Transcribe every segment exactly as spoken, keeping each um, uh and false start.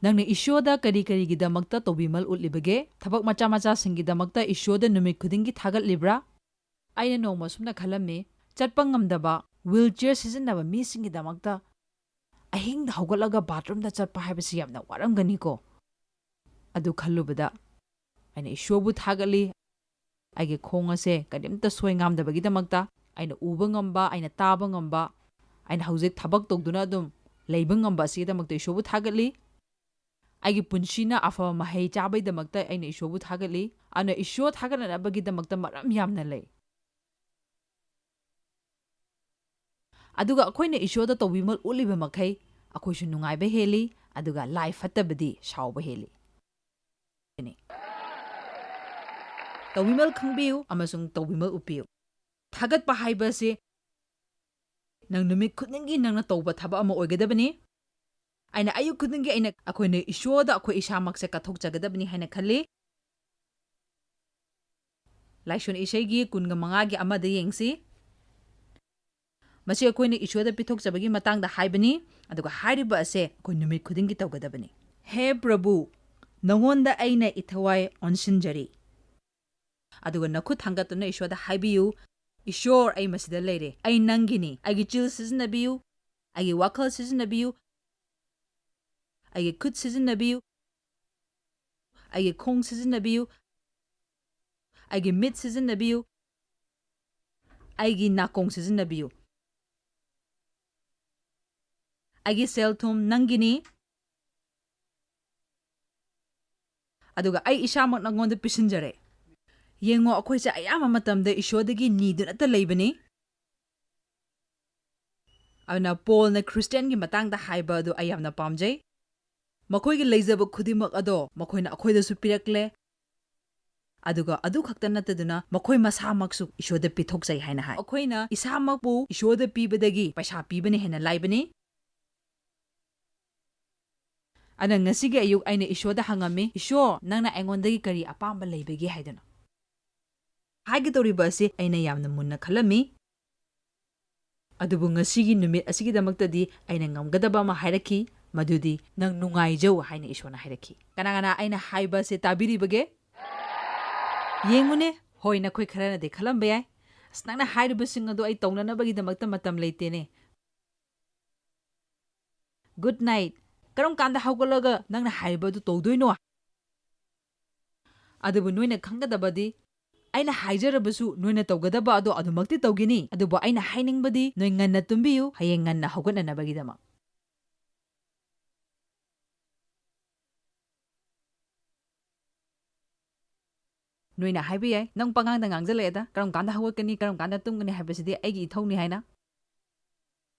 ꯅꯪꯅ ꯏꯁꯣꯔꯗ ꯀꯔꯤ ꯀꯔꯤꯒꯤꯗꯃꯛꯇ ꯇꯧꯕꯤꯃꯜ ꯎꯠꯂꯤꯕꯒꯦ? ꯊꯕꯛ ꯃꯆꯥ ꯃꯆꯥꯁꯤꯡꯒꯤꯗꯃꯛꯇ ꯏꯁꯣꯔꯗ ꯅꯨꯃꯤꯠ ꯈꯨꯗꯤꯡꯒꯤ ꯊꯥꯒꯠꯂꯤꯕ꯭ꯔꯥ? ꯑꯩꯅ ꯅꯣꯡꯃ ꯁꯨꯝꯅ ꯈꯜꯂꯝꯃꯤ, ꯆꯠꯄ ꯉꯝꯗꯕ, ꯋꯤꯜ ꯆꯤꯌꯔ ꯁꯤꯖꯤꯟꯅꯕ ꯃꯤꯁꯤꯡꯒꯤꯗꯃꯛꯇ ꯑꯍꯤꯡꯗ ꯍꯧꯒꯠꯂꯒ ꯕꯥꯊꯔꯨꯝꯗ ꯆꯠꯄ ꯍꯥꯏꯕꯁꯤ ꯌꯥꯝꯅ ꯋꯥꯔꯝꯒꯅꯤꯀꯣ꯫ ꯑꯗꯨ ꯈꯜꯂꯨꯕꯗ ꯑꯩꯅ ꯏꯁꯣꯔꯕꯨ ꯊꯥꯒꯠꯂꯤ, ꯑꯩꯒꯤ ꯈꯣꯡ ꯑꯁꯦ ꯀꯔꯤꯝꯇ ꯁꯣꯏ ꯉꯥꯝꯗꯕꯒꯤꯗꯃꯛꯇ, ꯑꯩꯅ ꯎꯕ ꯉꯝꯕ, ꯑꯩꯅ ꯇꯥꯕ ꯉꯝꯕ, ꯑꯩꯅ ꯍꯧꯖꯤꯛ ꯊꯕꯛ ꯇꯧꯗꯨꯅ ꯑꯗꯨꯝ ꯂꯩꯕ ꯉꯝꯕ ꯑꯁꯤꯒꯤꯗꯃꯛꯇ ꯏꯁꯣꯔꯕꯨ ꯊꯥꯒꯠꯂꯤ꯫ ꯑꯩꯒꯤ ꯄꯨꯟꯁꯤꯅ ꯑꯐꯕ ꯃꯍꯩ ꯆꯥꯕꯒꯤꯗꯃꯛꯇ ꯑꯩꯅ ꯏꯁꯣꯔꯕꯨ ꯊꯥꯒꯠꯂꯤ꯫ ꯑꯗꯨꯅ ꯏꯁꯣꯔ ꯊꯥꯒꯠꯅꯅꯕꯒꯤꯗꯃꯛꯇ ꯃꯔꯝ ꯌꯥꯝꯅ ꯂꯩ꯫ ꯑꯗꯨꯒ ꯑꯩꯈꯣꯏꯅ ꯏꯁꯣꯔꯗ ꯇꯧꯕꯤꯃꯜ ꯎꯠꯂꯤꯕ ꯃꯈꯩ ꯑꯩꯈꯣꯏꯁꯨ ꯅꯨꯡꯉꯥꯏꯕ ꯍꯦꯜꯂꯤ, ꯑꯗꯨꯒ ꯂꯥꯏ ꯐꯠꯇꯕꯗꯤ ꯁꯥꯎꯕ ꯍꯦꯜꯂꯤ꯫ ꯇꯧꯕꯤꯃꯜ ꯈꯪꯕꯤꯌꯨ ꯑꯃꯁꯨꯡ ꯇꯧꯕꯤꯃꯜ ꯎꯠꯄꯤꯌꯨ꯫ ꯊꯥꯒꯠꯄ ꯍꯥꯏꯕ ꯑꯁꯤ ꯅꯪ ꯅꯨꯃꯤꯠ ꯈꯨꯗꯤꯡꯒꯤ ꯅꯪꯅ ꯇꯧꯕ ꯊꯕꯛ ꯑꯃ ꯑꯣꯏꯒꯗꯕꯅꯤ꯫ ꯑꯩꯅ ꯑꯌꯨꯛ ꯈꯨꯗꯤꯡꯒꯤ ꯑꯩꯅ, ꯑꯩꯈꯣꯏꯅ ꯏꯁꯣꯔꯗ ꯑꯩꯈꯣꯏ ꯏꯁꯥꯃꯛꯁꯦ ꯀꯠꯊꯣꯛꯆꯒꯗꯕꯅꯤ ꯍꯥꯏꯅ ꯈꯜꯂꯤ꯫ ꯂꯥꯏꯁꯣꯟ ꯏꯁꯩꯒꯤ ꯀꯨꯟꯒ ꯃꯉꯥꯒꯤ ꯑꯃꯗ ꯌꯦꯡꯁꯤ꯫ ꯃꯁꯤ ꯑꯩꯈꯣꯏꯅ ꯏꯁꯣꯔꯗ ꯄꯤꯊꯣꯛꯆꯕꯒꯤ ꯃꯇꯥꯡꯗ ꯍꯥꯏꯕꯅꯤ, ꯑꯗꯨꯒ ꯍꯥꯏꯔꯤꯕ ꯑꯁꯦ ꯑꯩꯈꯣꯏ ꯅꯨꯃꯤꯠ ꯈꯨꯗꯤꯡꯒꯤ ꯇꯧꯒꯗꯕꯅꯤ꯫ ꯍꯦ ꯄ꯭ꯔꯚꯨ, ꯅꯉꯣꯟꯗ ꯑꯩꯅ ꯏꯊꯋꯥꯏ ꯑꯣꯟꯁꯤꯟꯖꯔꯤ꯫ ꯑꯗꯨꯒ ꯅꯈꯨꯠ ꯊꯥꯡꯒꯠꯇꯨꯅ ꯏꯁꯣꯔꯗ ꯍꯥꯏꯕꯤꯌꯨ, "ꯏꯁꯣꯔ, ꯑꯩ ꯃꯁꯤꯗ ꯂꯩꯔꯦ꯫ ꯑꯩ ꯅꯪꯒꯤꯅꯤ꯫ ꯑꯩꯒꯤ ꯆꯤꯜ ꯁꯤꯖꯤꯟꯅꯕꯤꯌꯨ, ꯑꯩꯒꯤ ꯋꯥꯈꯜ ꯁꯤꯖꯤꯟꯅꯕꯤꯌꯨ, ꯑꯩꯒꯤ ꯈꯨꯠ ꯁꯤꯖꯤꯟꯅꯕꯤꯌꯨ, ꯑꯩꯒꯤ ꯈꯣꯡ ꯁꯤꯖꯤꯟꯅꯕꯤꯌꯨ, ꯑꯩꯒꯤ ꯃꯤꯠ ꯁꯤꯖꯤꯟꯅꯕꯤꯌꯨ, ꯑꯩꯒꯤ ꯅꯥꯀꯣꯡ ꯁꯤꯖꯤꯟꯅꯕꯤꯌꯨ, ꯑꯩꯒꯤ ꯁꯦꯜ ꯊꯨꯝ ꯅꯪꯒꯤꯅꯤ, ꯑꯗꯨꯒ ꯑꯩ ꯏꯁꯥꯃꯛ ꯅꯪꯉꯣꯟꯗ ꯄꯤꯁꯤꯟꯖꯔꯦ"꯫ ꯌꯦꯡꯉꯣ, ꯑꯩꯈꯣꯏꯁꯦ ꯑꯌꯥꯝꯕ ꯃꯇꯝꯗ ꯏꯁꯣꯔꯗꯒꯤ ꯅꯤꯗꯨꯅꯇ ꯂꯩꯕꯅꯤ꯫ ꯑꯗꯨꯅ ꯄꯣꯜꯅ ꯈ꯭ꯔꯤꯁꯇꯤꯌꯥꯟꯒꯤ ꯃꯇꯥꯡꯗ ꯍꯥꯏꯕ ꯑꯗꯨ ꯑꯩ ꯌꯥꯝꯅ ꯄꯥꯝꯖꯩ꯫ "ꯃꯈꯣꯏꯒꯤ ꯂꯩꯖꯕ ꯈꯨꯗꯤꯡꯃꯛ ꯑꯗꯣ ꯃꯈꯣꯏꯅ ꯑꯩꯈꯣꯏꯗꯁꯨ ꯄꯤꯔꯛꯂꯦ, ꯑꯗꯨꯒ ꯑꯗꯨ ꯈꯛꯇ ꯅꯠꯇꯗꯨꯅ ꯃꯈꯣꯏ ꯃꯁꯥꯃꯛꯁꯨ ꯏꯁꯣꯔꯗ ꯄꯤꯊꯣꯛꯆꯩ" ꯍꯥꯏꯅ ꯍꯥꯏ꯫ ꯑꯩꯈꯣꯏꯅ ꯏꯁꯥꯃꯛꯄꯨ ꯏꯁꯣꯔꯗ ꯄꯤꯕꯗꯒꯤ ꯄꯩꯁꯥ ꯄꯤꯕꯅ ꯍꯦꯟꯅ ꯂꯥꯏꯕꯅꯤ꯫ ꯑꯗ ꯉꯁꯤꯒꯤ ꯑꯌꯨꯛ ꯑꯩꯅ ꯏꯁꯣꯔꯗ ꯍꯪꯉꯝꯃꯤ, "ꯏꯁꯣꯔ, ꯅꯪꯅ ꯑꯩꯉꯣꯟꯗꯒꯤ ꯀꯔꯤ ꯑꯄꯥꯝꯕ ꯂꯩꯕꯒꯦ?" ꯍꯥꯏꯗꯅ꯫ ꯍꯥꯏꯒꯗꯧꯔꯤꯕ ꯑꯁꯤ ꯑꯩꯅ ꯌꯥꯝꯅ ꯃꯨꯟꯅ ꯈꯜꯂꯝꯃꯤ꯫ ꯑꯗꯨꯕꯨ ꯉꯁꯤꯒꯤ ꯅꯨꯃꯤꯠ ꯑꯁꯤꯒꯤꯗꯃꯛꯇꯗꯤ ꯑꯩꯅ ꯉꯝꯒꯗꯕ ꯑꯃ ꯍꯥꯏꯔꯛꯈꯤ, ꯃꯗꯨꯗꯤ "ꯅꯪ ꯅꯨꯡꯉꯥꯏꯖꯧ" ꯍꯥꯏꯅ ꯏꯁꯣꯔꯅ ꯍꯥꯏꯔꯛꯈꯤ꯫ ꯀꯅꯥ ꯀꯅꯥ ꯑꯩꯅ ꯍꯥꯏꯕ ꯑꯁꯤ ꯇꯥꯕꯤꯔꯤꯕꯒꯦ? ꯌꯦꯡꯉꯨꯅꯦ, ꯍꯣꯏ, ꯅꯈꯣꯏ ꯈꯔꯅꯗꯤ ꯈꯜꯂꯝꯕ ꯌꯥꯏ, "ꯑꯁ, ꯅꯪꯅ ꯍꯥꯏꯔꯤꯕꯁꯤꯡ ꯑꯗꯨ ꯑꯩ ꯇꯧꯅꯅꯕꯒꯤꯗꯃꯛꯇ ꯃꯇꯝ ꯂꯩꯇꯦꯅꯦ꯫ Good night꯫ ꯀꯔꯝ ꯀꯥꯟꯗ ꯍꯧꯒꯠꯂꯒ ꯅꯪꯅ ꯍꯥꯏꯔꯤꯕ ꯑꯗꯨ ꯇꯧꯗꯣꯏꯅꯣ?" ꯑꯗꯨꯕꯨ ꯅꯣꯏꯅ ꯈꯪꯒꯗꯕꯗꯤ, ꯑꯩꯅ ꯍꯥꯏꯖꯔꯕꯁꯨ ꯅꯣꯏꯅ ꯇꯧꯒꯗꯕ ꯑꯗꯣ ꯑꯗꯨꯃꯛꯇꯤ ꯇꯧꯒꯅꯤ, ꯑꯗꯨꯕꯨ ꯑꯩꯅ ꯍꯥꯏꯅꯤꯡꯕꯗꯤ ꯅꯣꯏ ꯉꯟꯅ ꯇꯨꯝꯕꯤꯌꯨ, ꯍꯌꯦꯡ ꯉꯟꯅ ꯍꯧꯒꯠꯅꯅꯕꯒꯤꯗꯃꯛ꯫ ꯅꯣꯏꯅ ꯍꯥꯏꯕ ꯌꯥꯏ, "ꯅꯪ ꯄꯉꯥꯡꯗ ꯉꯥꯡꯖꯜꯂꯛꯑꯦꯗ, ꯀꯔꯝ ꯀꯥꯟꯗ ꯍꯧꯒꯠꯀꯅꯤ, ꯀꯔꯝ ꯀꯥꯟꯗ ꯇꯨꯝꯒꯅꯤ ꯍꯥꯏꯕꯁꯤꯗꯤ ꯑꯩꯒꯤ ꯏꯊꯧꯅꯤ" ꯍꯥꯏꯅ꯫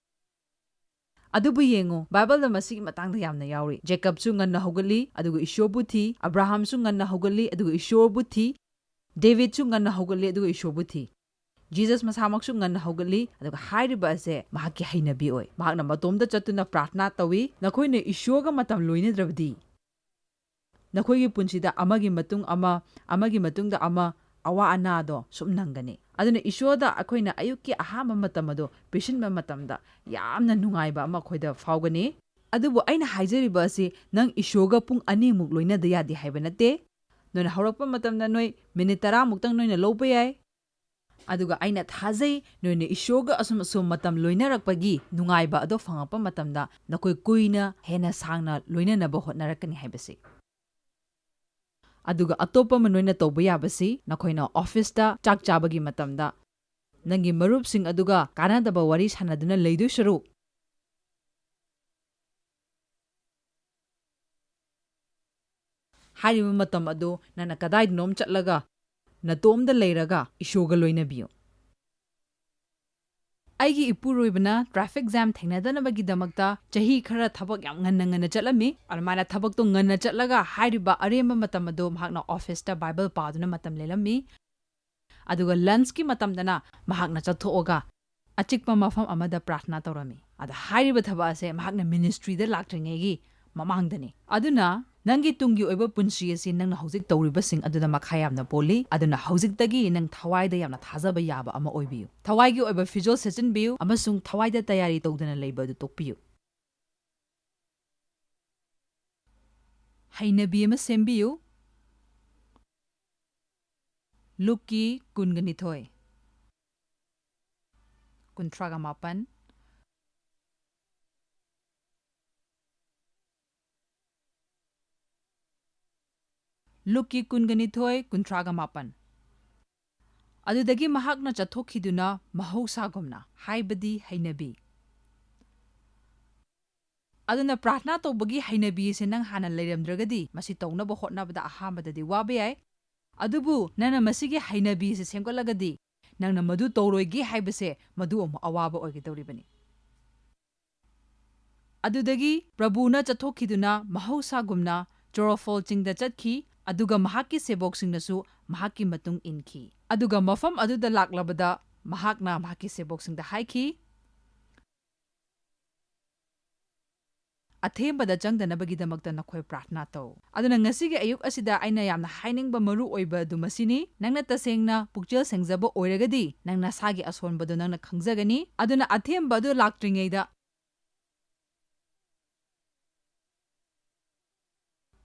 ꯑꯗꯨꯕꯨ ꯌꯦꯡꯉꯨ, ꯕꯥꯏꯕꯜꯗ ꯃꯁꯤꯒꯤ ꯃꯇꯥꯡꯗ ꯌꯥꯝꯅ ꯌꯥꯎꯔꯤ꯫ ꯖꯦꯀꯕꯁꯨ ꯉꯟꯅ ꯍꯧꯒꯠꯂꯤ, ꯑꯗꯨꯒ ꯏꯁꯣꯔꯕꯨ ꯊꯤ꯫ ꯑꯕ꯭ꯔꯥꯍꯥꯝꯁꯨ ꯉꯟꯅ ꯍꯧꯒꯠꯂꯤ, ꯑꯗꯨꯒ ꯏꯁꯣꯔꯕꯨ ꯊꯤ꯫ ꯗꯦꯕꯤꯗꯁꯨ ꯉꯟꯅ ꯍꯧꯒꯠꯂꯤ, ꯑꯗꯨꯒ ꯏꯁꯣꯔꯕꯨ ꯊꯤ꯫ ꯖꯤꯁꯁ ꯃꯁꯥꯃꯛꯁꯨ ꯉꯟꯅ ꯍꯧꯒꯠꯂꯤ, ꯑꯗꯨꯒ ꯍꯥꯏꯔꯤꯕ ꯑꯁꯦ ꯃꯍꯥꯛꯀꯤ ꯍꯩꯅꯕꯤ ꯑꯣꯏ꯫ ꯃꯍꯥꯛꯅ ꯃꯇꯣꯝꯗ ꯆꯠꯇꯨꯅ ꯄ꯭ꯔꯥꯔꯊꯅꯥ ꯇꯧꯏ, "ꯅꯈꯣꯏꯅ ꯏꯁꯣꯔꯒ ꯃꯇꯝ ꯂꯣꯏꯅꯗ꯭ꯔꯕꯗꯤ, ꯅꯈꯣꯏꯒꯤ ꯄꯨꯟꯁꯤꯗ ꯑꯃꯒꯤ ꯃꯇꯨꯡ ꯑꯃ, ꯑꯃꯒꯤ ꯃꯇꯨꯡꯗ ꯑꯃ, ꯑꯋꯥ ꯑꯅꯥꯗꯣ ꯁꯨꯝ ꯅꯪꯒꯅꯤ"꯫ ꯑꯗꯨꯅ ꯏꯁꯣꯔꯗ ꯑꯩꯈꯣꯏꯅ ꯑꯌꯨꯛꯀꯤ ꯑꯍꯥꯟꯕ ꯃꯇꯝ ꯑꯗꯣ ꯄꯤꯁꯤꯟꯕ ꯃꯇꯝꯗ ꯌꯥꯝꯅ ꯅꯨꯡꯉꯥꯏꯕ ꯑꯃ ꯑꯩꯈꯣꯏꯗ ꯐꯥꯎꯒꯅꯤ꯫ ꯑꯗꯨꯕꯨ ꯑꯩꯅ ꯍꯥꯏꯖꯔꯤꯕ ꯑꯁꯤ ꯅꯪ ꯏꯁꯣꯔꯒ ꯄꯨꯡ ꯑꯅꯤꯃꯨꯛ ꯂꯣꯏꯅꯗ ꯌꯥꯗꯦ ꯍꯥꯏꯕ ꯅꯠꯇꯦ꯫ ꯅꯣꯏꯅ ꯍꯧꯔꯛꯄ ꯃꯇꯝꯗ ꯅꯣꯏ ꯃꯤꯅꯤꯠ ꯇꯔꯥꯃꯨꯛꯇꯪ ꯅꯣꯏꯅ ꯂꯧꯕ ꯌꯥꯏ꯫ ꯑꯗꯨꯒ ꯑꯩꯅ ꯊꯥꯖꯩ, ꯅꯣꯏꯅ ꯏꯁꯣꯔꯒ ꯑꯁꯨꯝ ꯑꯁꯨꯝ ꯃꯇꯝ ꯂꯣꯏꯅꯔꯛꯄꯒꯤ ꯅꯨꯡꯉꯥꯏꯕ ꯑꯗꯣ ꯐꯪꯉꯛꯄ ꯃꯇꯝꯗ ꯅꯈꯣꯏ ꯀꯨꯏꯅ ꯍꯦꯟꯅ ꯁꯥꯡꯅ ꯂꯣꯏꯅꯅꯕ ꯍꯣꯠꯅꯔꯛꯀꯅꯤ ꯍꯥꯏꯕꯁꯤ꯫ ꯑꯗꯨꯒ ꯑꯇꯣꯞꯄ ꯑꯃ ꯅꯣꯏꯅ ꯇꯧꯕ ꯌꯥꯕꯁꯤ, ꯅꯈꯣꯏꯅ ꯑꯣꯐꯤꯁꯇ ꯆꯥꯛ ꯆꯥꯕꯒꯤ ꯃꯇꯝꯗ ꯅꯪꯒꯤ ꯃꯔꯨꯞꯁꯤꯡ ꯑꯗꯨꯒ ꯀꯥꯟꯅꯗꯕ ꯋꯥꯔꯤ ꯁꯥꯟꯅꯗꯨꯅ ꯂꯩꯗꯣꯏ ꯁꯔꯨꯛ, ꯍꯥꯏꯔꯤꯕ ꯃꯇꯝ ꯑꯗꯨ ꯅꯪꯅ ꯀꯗꯥꯏꯗꯅꯣꯝ ꯆꯠꯂꯒ, ꯅꯇꯣꯝꯗ ꯂꯩꯔꯒ ꯏꯁꯣꯔꯒ ꯂꯣꯏꯅꯕꯤꯌꯨ꯫ ꯑꯩꯒꯤ ꯏꯄꯨꯔꯣꯏꯕꯅ ꯇ꯭ꯔꯥꯐꯤꯛ ꯖꯥꯝ ꯊꯦꯡꯅꯗꯅꯕꯒꯤꯗꯃꯛꯇ ꯆꯍꯤ ꯈꯔ ꯊꯕꯛ ꯌꯥꯝ ꯉꯟꯅ ꯉꯟꯅ ꯆꯠꯂꯝꯃꯤ꯫ ꯑꯗꯨꯃꯥꯏꯅ ꯊꯕꯛꯇꯣ ꯉꯟꯅ ꯆꯠꯂꯒ ꯍꯥꯏꯔꯤꯕ ꯑꯔꯦꯝꯕ ꯃꯇꯝ ꯑꯗꯨ ꯃꯍꯥꯛꯅ ꯑꯣꯐꯤꯁꯇ ꯕꯥꯏꯕꯜ ꯄꯥꯗꯨꯅ ꯃꯇꯝ ꯂꯦꯜꯂꯝꯃꯤ꯫ ꯑꯗꯨꯒ ꯂꯟꯆꯀꯤ ꯃꯇꯝꯗꯅ ꯃꯍꯥꯛꯅ ꯆꯠꯊꯣꯛꯑꯒ ꯑꯆꯤꯛꯄ ꯃꯐꯝ ꯑꯃꯗ ꯄ꯭ꯔꯥꯔꯊꯅꯥ ꯇꯧꯔꯝꯃꯤ꯫ ꯑꯗ ꯍꯥꯏꯔꯤꯕ ꯊꯕꯛ ꯑꯁꯦ ꯃꯍꯥꯛꯅ ꯃꯤꯅꯤꯁꯇ꯭ꯔꯤꯗ ꯂꯥꯛꯇ꯭ꯔꯤꯉꯩꯒꯤ ꯃꯃꯥꯡꯗꯅꯤ꯫ ꯑꯗꯨꯅ ꯅꯪꯒꯤ ꯇꯨꯡꯒꯤ ꯑꯣꯏꯕ ꯄꯨꯟꯁꯤ ꯑꯁꯤ ꯅꯪꯅ ꯍꯧꯖꯤꯛ ꯇꯧꯔꯤꯕꯁꯤꯡ ꯑꯗꯨꯗ ꯃꯈꯥ ꯌꯥꯝꯅ ꯄꯣꯜꯂꯤ꯫ ꯑꯗꯨꯅ ꯍꯧꯖꯤꯛꯇꯒꯤ ꯅꯪ ꯊꯋꯥꯏꯗ ꯌꯥꯝꯅ ꯊꯥꯖꯕ ꯌꯥꯕ ꯑꯃ ꯑꯣꯏꯕꯤꯌꯨ꯫ ꯊꯋꯥꯏꯒꯤ ꯑꯣꯏꯕ ꯐꯤꯖꯣꯜ ꯁꯦꯠꯆꯤꯟꯕꯤꯌꯨ ꯑꯃꯁꯨꯡ ꯊꯋꯥꯏꯗ ꯇꯌꯥꯔꯤ ꯇꯧꯗꯅ ꯂꯩꯕ ꯑꯗꯨ ꯇꯣꯛꯄꯤꯌꯨ꯫ ꯍꯩꯅꯕꯤ ꯑꯃ ꯁꯦꯝꯕꯤꯌꯨ꯫ ꯂꯨꯛꯀꯤ ꯀꯨꯟꯒ ꯅꯤꯊꯣꯏ, ꯀꯨꯟꯊ꯭ꯔꯥꯒ ꯃꯥꯄꯟ꯫ ꯂꯨꯛꯀꯤ ꯀꯨꯟꯒ ꯅꯤꯊꯣꯏ, ꯀꯨꯟꯊ꯭ꯔꯥꯒ ꯃꯥꯄꯟ꯫ ꯑꯗꯨꯗꯒꯤ ꯃꯍꯥꯛꯅ ꯆꯠꯊꯣꯛꯈꯤꯗꯨꯅ ꯃꯍꯧꯁꯥꯒꯨꯝꯅ, ꯍꯥꯏꯕꯗꯤ ꯍꯩꯅꯕꯤ꯫ ꯑꯗꯨꯅ ꯄ꯭ꯔꯥꯔꯊꯅꯥ ꯇꯧꯕꯒꯤ ꯍꯩꯅꯕꯤ ꯑꯁꯤ ꯅꯪ ꯍꯥꯟꯅ ꯂꯩꯔꯝꯗ꯭ꯔꯒꯗꯤ, ꯃꯁꯤ ꯇꯧꯅꯕ ꯍꯣꯠꯅꯕꯗ ꯑꯍꯥꯟꯕꯗꯗꯤ ꯋꯥꯕ ꯌꯥꯏ꯫ ꯑꯗꯨꯕꯨ ꯅꯪꯅ ꯃꯁꯤꯒꯤ ꯍꯩꯅꯕꯤ ꯑꯁꯤ ꯁꯦꯝꯒꯠꯂꯒꯗꯤ, ꯅꯪꯅ ꯃꯗꯨ ꯇꯧꯔꯣꯏꯒꯦ ꯍꯥꯏꯕꯁꯦ, ꯃꯗꯨ ꯑꯃꯨꯛ ꯑꯋꯥꯕ ꯑꯣꯏꯒꯗꯧꯔꯤꯕꯅꯤ꯫ ꯑꯗꯨꯗꯒꯤ ꯄ꯭ꯔꯚꯨꯅ ꯆꯠꯊꯣꯛꯈꯤꯗꯨꯅ ꯃꯍꯧꯁꯥꯒꯨꯝꯅ ꯆꯣꯔꯣꯐꯣꯜ ꯆꯤꯡꯗ ꯆꯠꯈꯤ, ꯑꯗꯨꯒ ꯃꯍꯥꯛꯀꯤ ꯁꯦꯕꯣꯛꯁꯤꯡꯅꯁꯨ ꯃꯍꯥꯛꯀꯤ ꯃꯇꯨꯡ ꯏꯟꯈꯤ꯫ ꯑꯗꯨꯒ ꯃꯐꯝ ꯑꯗꯨꯗ ꯂꯥꯛꯂꯕꯗ ꯃꯍꯥꯛꯅ ꯃꯍꯥꯛꯀꯤ ꯁꯦꯕꯣꯛꯁꯤꯡꯗ ꯍꯥꯏꯈꯤ, "ꯑꯊꯦꯝꯕꯗ ꯆꯪꯗꯅꯕꯒꯤꯗꯃꯛꯇ ꯅꯈꯣꯏ ꯄ꯭ꯔꯥꯔꯊꯅꯥ ꯇꯧ"꯫ ꯑꯗꯨꯅ ꯉꯁꯤꯒꯤ ꯑꯌꯨꯛ ꯑꯁꯤꯗ ꯑꯩꯅ ꯌꯥꯝꯅ ꯍꯥꯏꯅꯤꯡꯕ ꯃꯔꯨ ꯑꯣꯏꯕ ꯑꯗꯨ ꯃꯁꯤꯅꯤ, ꯅꯪꯅ ꯇꯁꯦꯡꯅ ꯄꯨꯛꯆꯦꯜ ꯁꯦꯡꯖꯕ ꯑꯣꯏꯔꯒꯗꯤ, ꯅꯪ ꯅꯁꯥꯒꯤ ꯑꯁꯣꯟꯕꯗꯨ ꯅꯪꯅ ꯈꯪꯖꯒꯅꯤ꯫ ꯑꯗꯨꯅ ꯑꯊꯦꯝꯕ ꯑꯗꯨ ꯂꯥꯛꯇ꯭ꯔꯤꯉꯩꯗ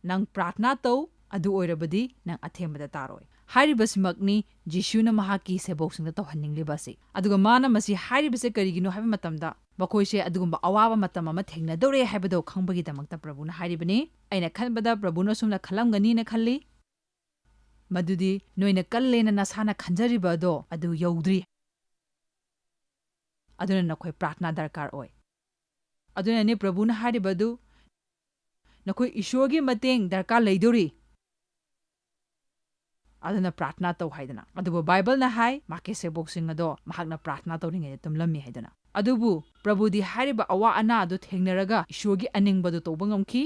ꯅꯪ ꯄ꯭ꯔꯥꯔꯊꯅꯥ ꯇꯧ, ꯑꯗꯨ ꯑꯣꯏꯔꯕꯗꯤ ꯅꯪ ꯑꯊꯦꯝꯕꯗ ꯇꯥꯔꯣꯏ꯫ ꯍꯥꯏꯔꯤꯕꯁꯤꯃꯛꯅꯤ ꯖꯤꯁꯨꯅ ꯃꯍꯥꯛꯀꯤ ꯁꯦꯕꯣꯛꯁꯤꯡꯗ ꯇꯧꯍꯟꯅꯤꯡꯂꯤꯕ ꯑꯁꯤ꯫ ꯑꯗꯨꯒ ꯃꯥꯅ ꯃꯁꯤ ꯍꯥꯏꯔꯤꯕꯁꯦ ꯀꯔꯤꯒꯤꯅꯣ ꯍꯥꯏꯕ ꯃꯇꯝꯗ, ꯃꯈꯣꯏꯁꯦ ꯑꯗꯨꯒꯨꯝꯕ ꯑꯋꯥꯕ ꯃꯇꯝ ꯑꯃ ꯊꯦꯡꯅꯗꯧꯔꯦ ꯍꯥꯏꯕꯗꯣ ꯈꯪꯕꯒꯤꯗꯃꯛꯇ ꯄ꯭ꯔꯚꯨꯅ ꯍꯥꯏꯔꯤꯕꯅꯤ꯫ ꯑꯩꯅ ꯈꯟꯕꯗ ꯄ꯭ꯔꯚꯨꯅ ꯑꯁꯨꯝꯅ ꯈꯜꯂꯝꯒꯅꯤꯅ ꯈꯜꯂꯤ, ꯃꯗꯨꯗꯤ ꯅꯣꯏꯅ ꯀꯜꯂꯦꯅ ꯅꯁꯥꯅ ꯈꯟꯖꯔꯤꯕ ꯑꯗꯣ ꯑꯗꯨ ꯌꯧꯗ꯭ꯔꯤ꯫ ꯑꯗꯨꯅ ꯅꯈꯣꯏ ꯄ꯭ꯔꯥꯔꯊꯅꯥ ꯗꯔꯀꯥꯔ ꯑꯣꯏ꯫ ꯑꯗꯨꯅꯅꯤ ꯄ꯭ꯔꯚꯨꯅ ꯍꯥꯏꯔꯤꯕꯗꯨ, "ꯅꯈꯣꯏ ꯏꯁꯣꯔꯒꯤ ꯃꯇꯦꯡ ꯗꯔꯀꯥꯔ ꯂꯩꯗꯧꯔꯤ, ꯑꯗꯨꯅ ꯄ꯭ꯔꯥꯔꯊꯅꯥ ꯇꯧ" ꯍꯥꯏꯗꯅ꯫ ꯑꯗꯨꯕꯨ ꯕꯥꯏꯕꯜꯅ ꯍꯥꯏ, ꯃꯍꯥꯛꯀꯤ ꯁꯦꯕꯣꯛꯁꯤꯡ ꯑꯗꯣ ꯃꯍꯥꯛꯅ ꯄ꯭ꯔꯥꯔꯊꯅꯥ ꯇꯧꯔꯤꯉꯩꯗ ꯇꯨꯝꯂꯝꯃꯤ ꯍꯥꯏꯗꯅ꯫ ꯑꯗꯨꯕꯨ ꯄ꯭ꯔꯚꯨꯗꯤ ꯍꯥꯏꯔꯤꯕ ꯑꯋꯥ ꯑꯅꯥ ꯑꯗꯨ ꯊꯦꯡꯅꯔꯒ ꯏꯁꯣꯔꯒꯤ ꯑꯅꯤꯡꯕꯗꯨ ꯇꯧꯕ ꯉꯝꯈꯤ꯫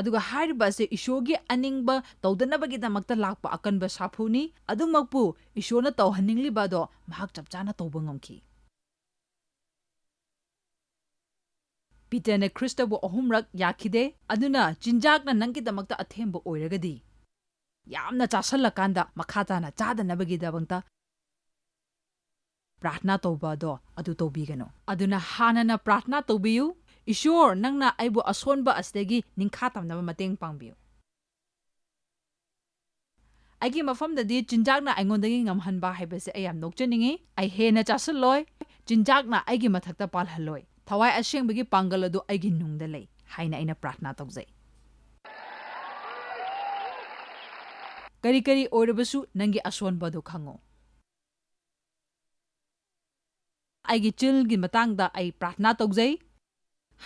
ꯑꯗꯨꯒ ꯍꯥꯏꯔꯤꯕ ꯑꯁꯤ ꯏꯁꯣꯔꯒꯤ ꯑꯅꯤꯡꯕ ꯇꯧꯗꯅꯕꯒꯤꯗꯃꯛꯇ ꯂꯥꯛꯄ ꯑꯀꯟꯕ ꯁꯥꯐꯨꯅꯤ꯫ ꯑꯗꯨꯃꯛꯄꯨ ꯏꯁꯣꯔꯅ ꯇꯧꯍꯟꯅꯤꯡꯂꯤꯕ ꯑꯗꯣ ꯃꯍꯥꯛ ꯆꯞ ꯆꯥꯅ ꯇꯧꯕ ꯉꯝꯈꯤ꯫ ꯄꯤꯇꯔꯅ ꯈ꯭ꯔꯤꯁꯇꯕꯨ ꯑꯍꯨꯝꯔꯛ ꯌꯥꯈꯤꯗꯦ꯫ ꯑꯗꯨꯅ ꯆꯤꯟꯖꯥꯛꯅ ꯅꯪꯒꯤꯗꯃꯛꯇ ꯑꯊꯦꯝꯕ ꯑꯣꯏꯔꯒꯗꯤ, ꯌꯥꯝꯅ ꯆꯥꯁꯜꯂꯀꯥꯟꯗ ꯃꯈꯥ ꯇꯥꯅ ꯆꯥꯗꯅꯕꯒꯤꯗꯃꯛꯇ ꯄ꯭ꯔꯥꯔꯊꯅꯥ ꯇꯧꯕ ꯑꯗꯣ ꯑꯗꯨ ꯇꯧꯕꯤꯒꯅꯨ꯫ ꯑꯗꯨꯅ ꯍꯥꯟꯅꯅ ꯄ꯭ꯔꯥꯔꯊꯅꯥ ꯇꯧꯕꯤꯌꯨ, "ꯏꯁꯣꯔ, ꯅꯪꯅ ꯑꯩꯕꯨ ꯑꯁꯣꯟꯕ ꯑꯁꯤꯗꯒꯤ ꯅꯤꯡꯈꯥ ꯇꯝꯅꯕ ꯃꯇꯦꯡ ꯄꯥꯡꯕꯤꯌꯨ꯫ ꯑꯩꯒꯤ ꯃꯐꯝꯗꯗꯤ ꯆꯤꯟꯖꯥꯛꯅ ꯑꯩꯉꯣꯟꯗꯒꯤ ꯉꯝꯍꯟꯕ ꯍꯥꯏꯕꯁꯦ ꯑꯩ ꯌꯥꯝ ꯅꯣꯛꯆꯅꯤꯡꯉꯤ꯫ ꯑꯩ ꯍꯦꯟꯅ ꯆꯥꯁꯤꯜꯂꯣꯏ, ꯆꯤꯟꯖꯥꯛꯅ ꯑꯩꯒꯤ ꯃꯊꯛꯇ ꯄꯥꯜꯍꯜꯂꯣꯏ꯫ ꯊꯋꯥꯏ ꯑꯁꯦꯡꯕꯒꯤ ꯄꯥꯡꯒꯜ ꯑꯗꯨ ꯑꯩꯒꯤ ꯅꯨꯡꯗ ꯂꯩ" ꯍꯥꯏꯅ ꯑꯩꯅ ꯄ꯭ꯔꯥꯔꯊꯅꯥ ꯇꯧꯖꯩ꯫ ꯀꯔꯤ ꯀꯔꯤ ꯑꯣꯏꯔꯕꯁꯨ ꯅꯪꯒꯤ ꯑꯁꯣꯟꯕ ꯑꯗꯨ ꯈꯪꯉꯨ꯫ "ꯑꯩꯒꯤ ꯆꯤꯜꯒꯤ ꯃꯇꯥꯡꯗ ꯑꯩ ꯄ꯭ꯔꯥꯔꯊꯅꯥ ꯇꯧꯖꯩ"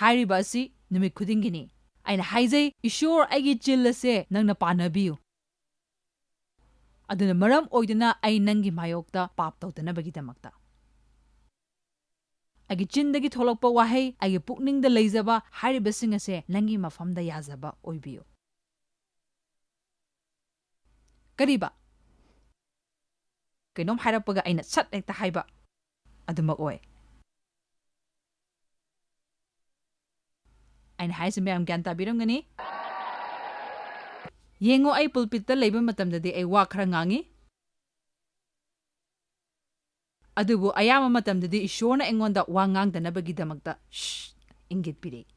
ꯍꯥꯏꯔꯤꯕ ꯑꯁꯤ ꯅꯨꯃꯤꯠ ꯈꯨꯗꯤꯡꯒꯤꯅꯤ꯫ ꯑꯩꯅ ꯍꯥꯏꯖꯩ, "ꯏꯁꯣꯔ, ꯑꯩꯒꯤ ꯆꯤꯜ ꯑꯁꯦ ꯅꯪꯅ ꯄꯥꯟꯅꯕꯤꯌꯨ꯫ ꯑꯗꯨꯅ ꯃꯔꯝ ꯑꯣꯏꯗꯨꯅ ꯑꯩ ꯅꯪꯒꯤ ꯃꯥꯌꯣꯛꯇ ꯄꯥꯞ ꯇꯧꯗꯅꯕꯒꯤꯗꯃꯛꯇ꯫ ꯑꯩꯒꯤ ꯆꯤꯟꯗꯒꯤ ꯊꯣꯛꯂꯛꯄ ꯋꯥꯍꯩ, ꯑꯩꯒꯤ ꯄꯨꯛꯅꯤꯡꯗ ꯂꯩꯖꯕ ꯍꯥꯏꯔꯤꯕꯁꯤꯡ ꯑꯁꯦ ꯅꯪꯒꯤ ꯃꯐꯝꯗ ꯌꯥꯖꯕ ꯑꯣꯏꯕꯤꯌꯨ"꯫ ꯀꯔꯤꯕ? ꯀꯩꯅꯣꯝ ꯍꯥꯏꯔꯛꯄꯒ ꯑꯩꯅ ꯁꯠ ꯍꯦꯛꯇ ꯍꯥꯏꯕ ꯑꯗꯨꯃꯛ ꯑꯣꯏ꯫ ꯑꯩꯅ ꯍꯥꯏꯁꯦ ꯃꯌꯥꯝ ꯒ꯭ꯌꯥꯟ ꯇꯥꯕꯤꯔꯝꯒꯅꯤ꯫ ꯌꯦꯡꯉꯣ, ꯑꯩ ꯄꯨꯜꯄꯤꯠꯇ ꯂꯩꯕ ꯃꯇꯝꯗꯗꯤ ꯑꯩ ꯋꯥ ꯈꯔ ꯉꯥꯡꯉꯤ, ꯑꯗꯨꯕꯨ ꯑꯌꯥꯝꯕ ꯃꯇꯝꯗꯗꯤ ꯏꯁꯣꯔꯅ ꯑꯩꯉꯣꯟꯗ ꯋꯥ ꯉꯥꯡꯗꯅꯕꯒꯤꯗꯃꯛꯇ "ꯁ꯭ꯁ" ꯏꯪꯒꯤꯠ ꯄꯤꯔꯛꯏ꯫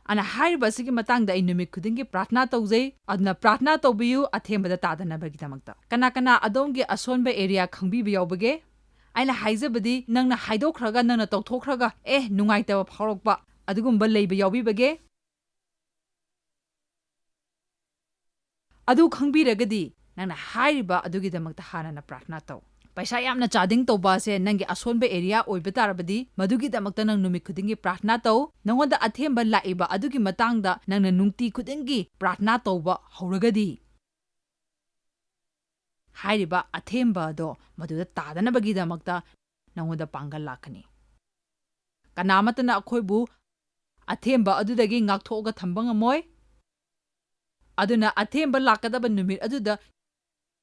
ꯑꯗꯨꯅ ꯍꯥꯏꯔꯤꯕ ꯑꯁꯤꯒꯤ ꯃꯇꯥꯡꯗ ꯑꯩ ꯅꯨꯃꯤꯠ ꯈꯨꯗꯤꯡꯒꯤ ꯄ꯭ꯔꯥꯔꯊꯅꯥ ꯇꯧꯖꯩ꯫ ꯑꯗꯨꯅ ꯄ꯭ꯔꯥꯔꯊꯅꯥ ꯇꯧꯕꯤꯌꯨ ꯑꯊꯦꯝꯕꯗ ꯇꯥꯗꯅꯕꯒꯤꯗꯃꯛꯇ꯫ ꯀꯅꯥ ꯀꯅꯥ ꯑꯗꯣꯝꯒꯤ ꯑꯁꯣꯟꯕ ꯑꯦꯔꯤꯌꯥ ꯈꯪꯕꯤꯕ ꯌꯥꯎꯕꯒꯦ? ꯑꯩꯅ ꯍꯥꯏꯖꯕꯗꯤ, ꯅꯪꯅ ꯍꯥꯏꯗꯣꯛꯈ꯭ꯔꯒ, ꯅꯪꯅ ꯇꯧꯊꯣꯛꯈ꯭ꯔꯒ, ꯑꯦ, ꯅꯨꯡꯉꯥꯏꯇꯕ ꯐꯥꯎꯔꯛꯄ ꯑꯗꯨꯒꯨꯝꯕ ꯂꯩꯕ ꯌꯥꯎꯕꯤꯕꯒꯦ? ꯑꯗꯨ ꯈꯪꯕꯤꯔꯒꯗꯤ, ꯅꯪꯅ ꯍꯥꯏꯔꯤꯕ ꯑꯗꯨꯒꯤꯗꯃꯛꯇ ꯍꯥꯟꯅꯅ ꯄ꯭ꯔꯥꯔꯊꯅꯥ ꯇꯧ꯫ ꯄꯩꯁꯥ ꯌꯥꯝꯅ ꯆꯥꯗꯤꯡ ꯇꯧꯕ ꯑꯁꯦ ꯅꯪꯒꯤ ꯑꯁꯣꯟꯕ ꯑꯦꯔꯤꯌꯥ ꯑꯣꯏꯕ ꯇꯥꯔꯕꯗꯤ, ꯃꯗꯨꯒꯤꯗꯃꯛꯇ ꯅꯪ ꯅꯨꯃꯤꯠ ꯈꯨꯗꯤꯡꯒꯤ ꯄ꯭ꯔꯥꯔꯊꯅꯥ ꯇꯧ꯫ ꯅꯉꯣꯟꯗ ꯑꯊꯦꯝꯕ ꯂꯥꯛꯏꯕ ꯑꯗꯨꯒꯤ ꯃꯇꯥꯡꯗ ꯅꯪꯅ ꯅꯨꯡꯇꯤ ꯈꯨꯗꯤꯡꯒꯤ ꯄ꯭ꯔꯥꯔꯊꯅꯥ ꯇꯧꯕ ꯍꯧꯔꯒꯗꯤ, ꯍꯥꯏꯔꯤꯕ ꯑꯊꯦꯝꯕ ꯑꯗꯣ ꯃꯗꯨꯗ ꯇꯥꯗꯅꯕꯒꯤꯗꯃꯛꯇ ꯅꯉꯣꯟꯗ ꯄꯥꯡꯒꯜ ꯂꯥꯛꯀꯅꯤ꯫ ꯀꯅꯥꯃꯠꯇꯅ ꯑꯩꯈꯣꯏꯕꯨ ꯑꯊꯦꯝꯕ ꯑꯗꯨꯗꯒꯤ ꯉꯥꯛꯊꯣꯛꯑꯒ ꯊꯝꯕ ꯉꯝꯃꯣꯏ꯫ ꯑꯗꯨꯅ ꯑꯊꯦꯝꯕ ꯂꯥꯛꯀꯗꯕ ꯅꯨꯃꯤꯠ ꯑꯗꯨꯗ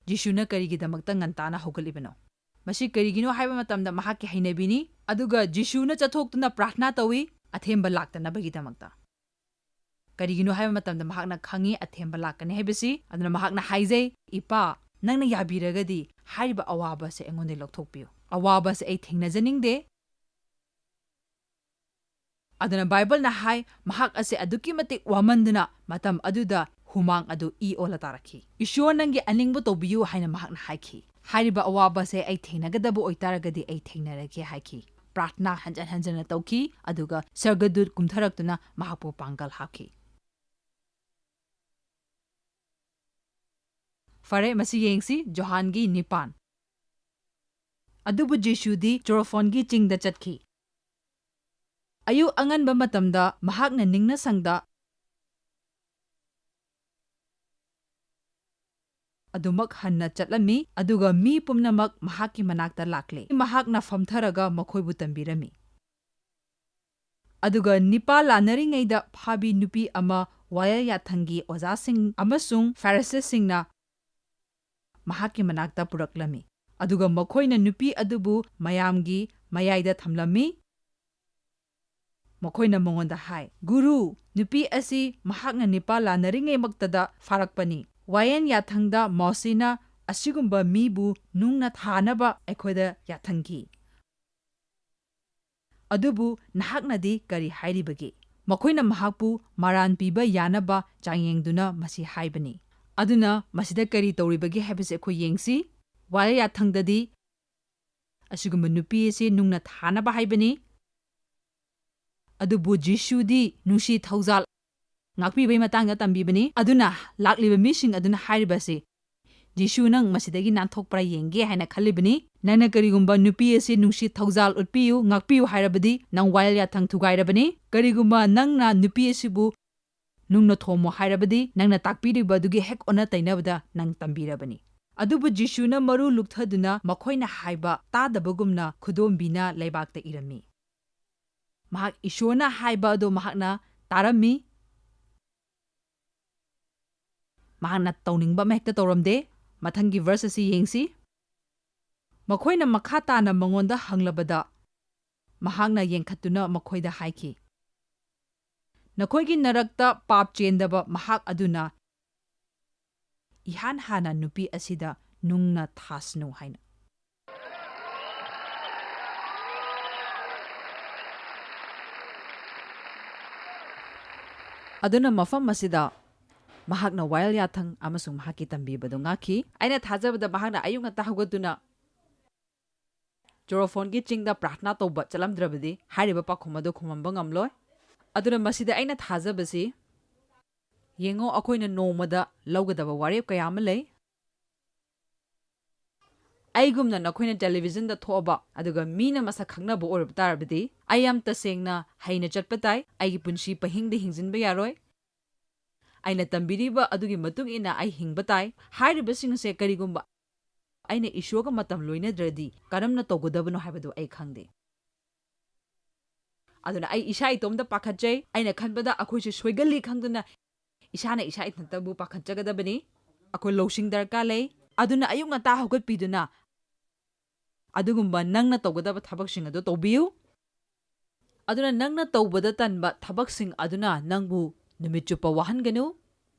ꯖꯤꯁꯨꯅ ꯀꯔꯤꯒꯤꯗꯃꯛꯇ ꯉꯟꯇꯥꯅ ꯍꯧꯒꯠꯂꯤꯕꯅꯣ? ꯃꯁꯤ ꯀꯔꯤꯒꯤꯅꯣ ꯍꯥꯏꯕ ꯃꯇꯝꯗ ꯃꯍꯥꯛꯀꯤ ꯍꯩꯅꯕꯤꯅꯤ꯫ ꯑꯗꯨꯒ ꯖꯤꯁꯨꯅ ꯆꯠꯊꯣꯛꯇꯨꯅ ꯄ꯭ꯔꯥꯔꯊꯅꯥ ꯇꯧꯏ, ꯑꯊꯦꯝꯕ ꯂꯥꯛꯇꯅꯕꯒꯤꯗꯃꯛꯇ꯫ ꯀꯔꯤꯒꯤꯅꯣ ꯍꯥꯏꯕ ꯃꯇꯝꯗ ꯃꯍꯥꯛꯅ ꯈꯪꯏ ꯑꯊꯦꯝꯕ ꯂꯥꯛꯀꯅꯤ ꯍꯥꯏꯕꯁꯤ꯫ ꯑꯗꯨꯅ ꯃꯍꯥꯛꯅ ꯍꯥꯏꯖꯩ, "ꯏꯄꯥ, ꯅꯪꯅ ꯌꯥꯕꯤꯔꯒꯗꯤ ꯍꯥꯏꯔꯤꯕ ꯑꯋꯥꯕ ꯑꯁꯦ ꯑꯩꯉꯣꯟꯗꯒꯤ ꯂꯧꯊꯣꯛꯄꯤꯌꯨ꯫ ꯑꯋꯥꯕ ꯑꯁꯦ ꯑꯩ ꯊꯦꯡꯅꯖꯅꯤꯡꯗꯦ꯫" ꯑꯗꯨꯅ ꯕꯥꯏꯕꯜꯅ ꯍꯥꯏ, ꯃꯍꯥꯛ ꯑꯁꯦ ꯑꯗꯨꯛꯀꯤ ꯃꯇꯤꯛ ꯋꯥꯃꯟꯗꯨꯅ ꯃꯇꯝ ꯑꯗꯨꯗ ꯍꯨꯃꯥꯡ ꯑꯗꯨ ꯏ ꯑꯣꯜꯂ ꯇꯥꯔꯛꯈꯤ꯫ "ꯏꯁꯣꯔ, ꯅꯪꯒꯤ ꯑꯅꯤꯡꯕ ꯇꯧꯕꯤꯌꯨ" ꯍꯥꯏꯅ ꯃꯍꯥꯛꯅ ꯍꯥꯏꯈꯤ꯫ "ꯍꯥꯏꯔꯤꯕ ꯑꯋꯥꯕ ꯑꯁꯦ ꯑꯩ ꯊꯦꯡꯅꯒꯗꯕ ꯑꯣꯏꯇꯥꯔꯒꯗꯤ ꯑꯩ ꯊꯦꯡꯅꯔꯒꯦ" ꯍꯥꯏꯈꯤ꯫ ꯄ꯭ꯔꯥꯔꯊꯅꯥ ꯍꯟꯖꯟ ꯍꯟꯖꯟꯅ ꯇꯧꯈꯤ, ꯑꯗꯨꯒ ꯁꯔꯒꯗꯨꯠ ꯀꯨꯝꯊꯔꯛꯇꯨꯅ ꯃꯍꯥꯛꯄꯨ ꯄꯥꯡꯒꯜ ꯍꯥꯞꯈꯤ꯫ ꯐꯔꯦ, ꯃꯁꯤ ꯌꯦꯡꯁꯤ, ꯖꯣꯍꯥꯟꯒꯤ ꯅꯤꯄꯥꯟ꯫ ꯑꯗꯨꯕꯨ ꯖꯤꯁꯨꯗꯤ ꯆꯣꯔꯣꯐꯣꯟꯒꯤ ꯆꯤꯡꯗ ꯆꯠꯈꯤ꯫ ꯑꯌꯨꯛ ꯑꯉꯟꯕ ꯃꯇꯝꯗ ꯃꯍꯥꯛꯅ ꯅꯤꯡꯅꯁꯪꯗ ꯑꯗꯨꯃꯛ ꯍꯟꯅ ꯆꯠꯂꯝꯃꯤ, ꯑꯗꯨꯒ ꯃꯤ ꯄꯨꯝꯅꯃꯛ ꯃꯍꯥꯛꯀꯤ ꯃꯅꯥꯛꯇ ꯂꯥꯛꯂꯦ꯫ ꯃꯍꯥꯛꯅ ꯐꯝꯊꯔꯒ ꯃꯈꯣꯏꯕꯨ ꯇꯝꯕꯤꯔꯝꯃꯤ꯫ ꯑꯗꯨꯒ ꯅꯤꯄꯥ ꯂꯥꯟꯅꯔꯤꯉꯩꯗ ꯐꯥꯕꯤ ꯅꯨꯄꯤ ꯑꯃ ꯋꯥꯌꯦꯜ ꯌꯥꯊꯪꯒꯤ ꯑꯣꯖꯥꯁꯤꯡ ꯑꯃꯁꯨꯡ ꯐꯥꯔꯤꯁꯤꯁꯤꯡꯅ ꯃꯍꯥꯛꯀꯤ ꯃꯅꯥꯛꯇ ꯄꯨꯔꯛꯂꯝꯃꯤ꯫ ꯑꯗꯨꯒ ꯃꯈꯣꯏꯅ ꯅꯨꯄꯤ ꯑꯗꯨꯕꯨ ꯃꯌꯥꯝꯒꯤ ꯃꯌꯥꯏꯗ ꯊꯝꯂꯝꯃꯤ꯫ ꯃꯈꯣꯏꯅ ꯃꯉꯣꯟꯗ ꯍꯥꯏ, "ꯒꯨꯔꯨ, ꯅꯨꯄꯤ ꯑꯁꯤ ꯃꯍꯥꯛꯅ ꯅꯤꯄꯥ ꯂꯥꯟꯅꯔꯤꯉꯩꯃꯛꯇꯗ ꯐꯥꯔꯛꯄꯅꯤ꯫ ꯋꯥꯌꯦꯟ ꯌꯥꯊꯪꯗ ꯃꯣꯁꯦꯅ ꯑꯁꯤꯒꯨꯝꯕ ꯃꯤꯕꯨ ꯅꯨꯡꯅ ꯊꯥꯅꯕ ꯑꯩꯈꯣꯏꯗ ꯌꯥꯊꯪꯈꯤ꯫ ꯑꯗꯨꯕꯨ ꯅꯍꯥꯛꯅꯗꯤ ꯀꯔꯤ ꯍꯥꯏꯔꯤꯕꯒꯦ?" ꯃꯈꯣꯏꯅ ꯃꯍꯥꯛꯄꯨ ꯃꯔꯥꯟ ꯄꯤꯕ ꯌꯥꯅꯕ ꯆꯥꯡꯌꯦꯡꯗꯨꯅ ꯃꯁꯤ ꯍꯥꯏꯕꯅꯤ꯫ ꯑꯗꯨꯅ ꯃꯁꯤꯗ ꯀꯔꯤ ꯇꯧꯔꯤꯕꯒꯦ ꯍꯥꯏꯕꯁꯤ ꯑꯩꯈꯣꯏ ꯌꯦꯡꯁꯤ꯫ ꯋꯥꯌꯦꯜ ꯌꯥꯊꯪꯗꯗꯤ ꯑꯁꯤꯒꯨꯝꯕ ꯅꯨꯄꯤ ꯑꯁꯤ ꯅꯨꯡꯅ ꯊꯥꯅꯕ ꯍꯥꯏꯕꯅꯤ꯫ ꯑꯗꯨꯕꯨ ꯖꯤꯁꯨꯗꯤ ꯅꯨꯡꯁꯤ ꯊꯧꯖꯥꯜ ꯉꯥꯛꯄꯤꯕꯒꯤ ꯃꯇꯥꯡꯗ ꯇꯝꯕꯤꯕꯅꯤ꯫ ꯑꯗꯨꯅ ꯂꯥꯛꯂꯤꯕ ꯃꯤꯁꯤꯡ ꯑꯗꯨꯅ ꯍꯥꯏꯔꯤꯕ ꯑꯁꯤ, "ꯖꯤꯁꯨ ꯅꯪ ꯃꯁꯤꯗꯒꯤ ꯅꯥꯟꯊꯣꯛꯄ꯭ꯔꯥ ꯌꯦꯡꯒꯦ" ꯍꯥꯏꯅ ꯈꯜꯂꯤꯕꯅꯤ꯫ ꯅꯪꯅ ꯀꯔꯤꯒꯨꯝꯕ ꯅꯨꯄꯤ ꯑꯁꯤ ꯅꯨꯡꯁꯤ ꯊꯧꯖꯥꯜ ꯎꯠꯄꯤꯌꯨ, ꯉꯥꯛꯄꯤꯌꯨ ꯍꯥꯏꯔꯕꯗꯤ ꯅꯪ ꯋꯥꯌꯦꯜ ꯌꯥꯊꯪ ꯊꯨꯒꯥꯏꯔꯕꯅꯤ꯫ ꯀꯔꯤꯒꯨꯝꯕ ꯅꯪꯅ ꯅꯨꯄꯤ ꯑꯁꯤꯕꯨ ꯅꯨꯡꯅ ꯊꯣꯝꯃꯨ ꯍꯥꯏꯔꯕꯗꯤ ꯅꯪꯅ ꯇꯥꯛꯄꯤꯔꯤꯕ ꯑꯗꯨꯒꯤ ꯍꯦꯛ ꯑꯣꯟꯅ ꯇꯩꯅꯕꯗ ꯅꯪ ꯇꯝꯕꯤꯔꯕꯅꯤ꯫ ꯑꯗꯨꯕꯨ ꯖꯤꯁꯨꯅ ꯃꯔꯨ ꯂꯨꯛꯊꯗꯨꯅ ꯃꯈꯣꯏꯅ ꯍꯥꯏꯕ ꯇꯥꯗꯕꯒꯨꯝꯅ ꯈꯨꯗꯣꯝꯕꯤꯅ ꯂꯩꯕꯥꯛꯇ ꯏꯔꯝꯃꯤ꯫ ꯃꯍꯥꯛ ꯏꯁꯣꯔꯅ ꯍꯥꯏꯕ ꯑꯗꯨ ꯃꯍꯥꯛꯅ ꯇꯥꯔꯝꯃꯤ꯫ ꯃꯍꯥꯛꯅ ꯇꯧꯅꯤꯡꯕ ꯑꯃ ꯍꯦꯛꯇ ꯇꯧꯔꯝꯗꯦ꯫ ꯃꯊꯪꯒꯤ verse ꯑꯁꯤ ꯌꯦꯡꯁꯤ꯫ ꯃꯈꯣꯏꯅ ꯃꯈꯥ ꯇꯥꯅ ꯃꯉꯣꯟꯗ ꯍꯪꯂꯕꯗ, ꯃꯍꯥꯛꯅ ꯌꯦꯡꯈꯠꯇꯨꯅ ꯃꯈꯣꯏꯗ ꯍꯥꯏꯈꯤ, "ꯅꯈꯣꯏꯒꯤ ꯅꯔꯛꯇ ꯄꯥꯞ ꯆꯦꯟꯗꯕ ꯃꯍꯥꯛ ꯑꯗꯨꯅ ꯏꯍꯥꯟ ꯍꯥꯟꯅ ꯅꯨꯄꯤ ꯑꯁꯤꯗ ꯅꯨꯡꯅ ꯊꯥꯁꯅꯨ" ꯍꯥꯏꯅ꯫ ꯑꯗꯨꯅ ꯃꯐꯝ ꯑꯁꯤꯗ ꯃꯍꯥꯛꯅ ꯋꯥꯌꯦꯜ ꯌꯥꯊꯪ ꯑꯃꯁꯨꯡ ꯃꯍꯥꯛꯀꯤ ꯇꯝꯕꯤꯕꯗꯨ ꯉꯥꯛꯈꯤ꯫ ꯑꯩꯅ ꯊꯥꯖꯕꯗ ꯃꯍꯥꯛꯅ ꯑꯌꯨꯛ ꯉꯟꯇꯥ ꯍꯧꯒꯠꯇꯨꯅ ꯆꯣꯔꯣꯐꯣꯟꯒꯤ ꯆꯤꯡꯗ ꯄ꯭ꯔꯥꯔꯊꯅꯥ ꯇꯧꯕ ꯆꯠꯂꯝꯗ꯭ꯔꯕꯗꯤ ꯍꯥꯏꯔꯤꯕ ꯄꯥꯎꯈꯨꯝ ꯑꯗꯨ ꯈꯨꯝꯃꯝꯕ ꯉꯝꯂꯣꯏ꯫ ꯑꯗꯨꯅ ꯃꯁꯤꯗ ꯑꯩꯅ ꯊꯥꯖꯕꯁꯤ, ꯌꯦꯡꯉꯣ, ꯑꯩꯈꯣꯏꯅ ꯅꯣꯡꯃꯗ ꯂꯧꯒꯗꯕ ꯋꯥꯔꯦꯞ ꯀꯌꯥ ꯑꯃ ꯂꯩ꯫ ꯑꯩꯒꯨꯝꯅ ꯅꯈꯣꯏꯅ ꯇꯦꯂꯤꯚꯤꯖꯟꯗ ꯊꯣꯛꯑꯕ ꯑꯗꯨꯒ ꯃꯤꯅ ꯃꯁꯛ ꯈꯪꯅꯕ ꯑꯣꯏꯔꯕ ꯇꯥꯔꯕꯗꯤ, ꯑꯩ ꯌꯥꯝ ꯇꯁꯦꯡꯅ ꯍꯩꯅ ꯆꯠꯄ ꯇꯥꯏ, ꯑꯩꯒꯤ ꯄꯨꯟꯁꯤ ꯄꯍꯤꯡꯗ ꯍꯤꯡꯖꯤꯟꯕ ꯌꯥꯔꯣꯏ꯫ ꯑꯩꯅ ꯇꯝꯕꯤꯔꯤꯕ ꯑꯗꯨꯒꯤ ꯃꯇꯨꯡ ꯏꯟꯅ ꯑꯩ ꯍꯤꯡꯕ ꯇꯥꯏ꯫ ꯍꯥꯏꯔꯤꯕꯁꯤꯡ ꯑꯁꯦ ꯀꯔꯤꯒꯨꯝꯕ ꯑꯩꯅ ꯏꯁꯣꯔꯒ ꯃꯇꯝ ꯂꯣꯏꯅꯗ꯭ꯔꯗꯤ ꯀꯔꯝꯅ ꯇꯧꯒꯗꯕꯅꯣ ꯍꯥꯏꯕꯗꯨ ꯑꯩ ꯈꯪꯗꯦ꯫ ꯑꯗꯨꯅ ꯑꯩ ꯏꯁꯥ ꯏꯇꯣꯝꯇ ꯄꯥꯈꯠꯆꯩ꯫ ꯑꯩꯅ ꯈꯟꯕꯗ ꯑꯩꯈꯣꯏꯁꯨ ꯁꯣꯏꯒꯜꯂꯤ ꯈꯪꯗꯨꯅ ꯏꯁꯥꯅ ꯏꯁꯥ ꯏꯊꯟꯇꯕꯨ ꯄꯥꯈꯠꯆꯒꯗꯕꯅꯤ꯫ ꯑꯩꯈꯣꯏ ꯂꯧꯁꯤꯡ ꯗꯔꯀꯥꯔ ꯂꯩ꯫ ꯑꯗꯨꯅ ꯑꯌꯨꯛ ꯉꯟꯇꯥ ꯍꯧꯒꯠꯄꯤꯗꯨꯅ ꯑꯗꯨꯒꯨꯝꯕ ꯅꯪꯅ ꯇꯧꯒꯗꯕ ꯊꯕꯛꯁꯤꯡ ꯑꯗꯨ ꯇꯧꯕꯤꯌꯨ꯫ ꯑꯗꯨꯅ ꯅꯪꯅ ꯇꯧꯕꯗ ꯇꯟꯕ ꯊꯕꯛꯁꯤꯡ ꯑꯗꯨꯅ ꯅꯪꯕꯨ ꯅꯨꯃꯤꯠ ꯆꯨꯞꯄ ꯋꯥꯍꯟꯒꯅꯨ꯫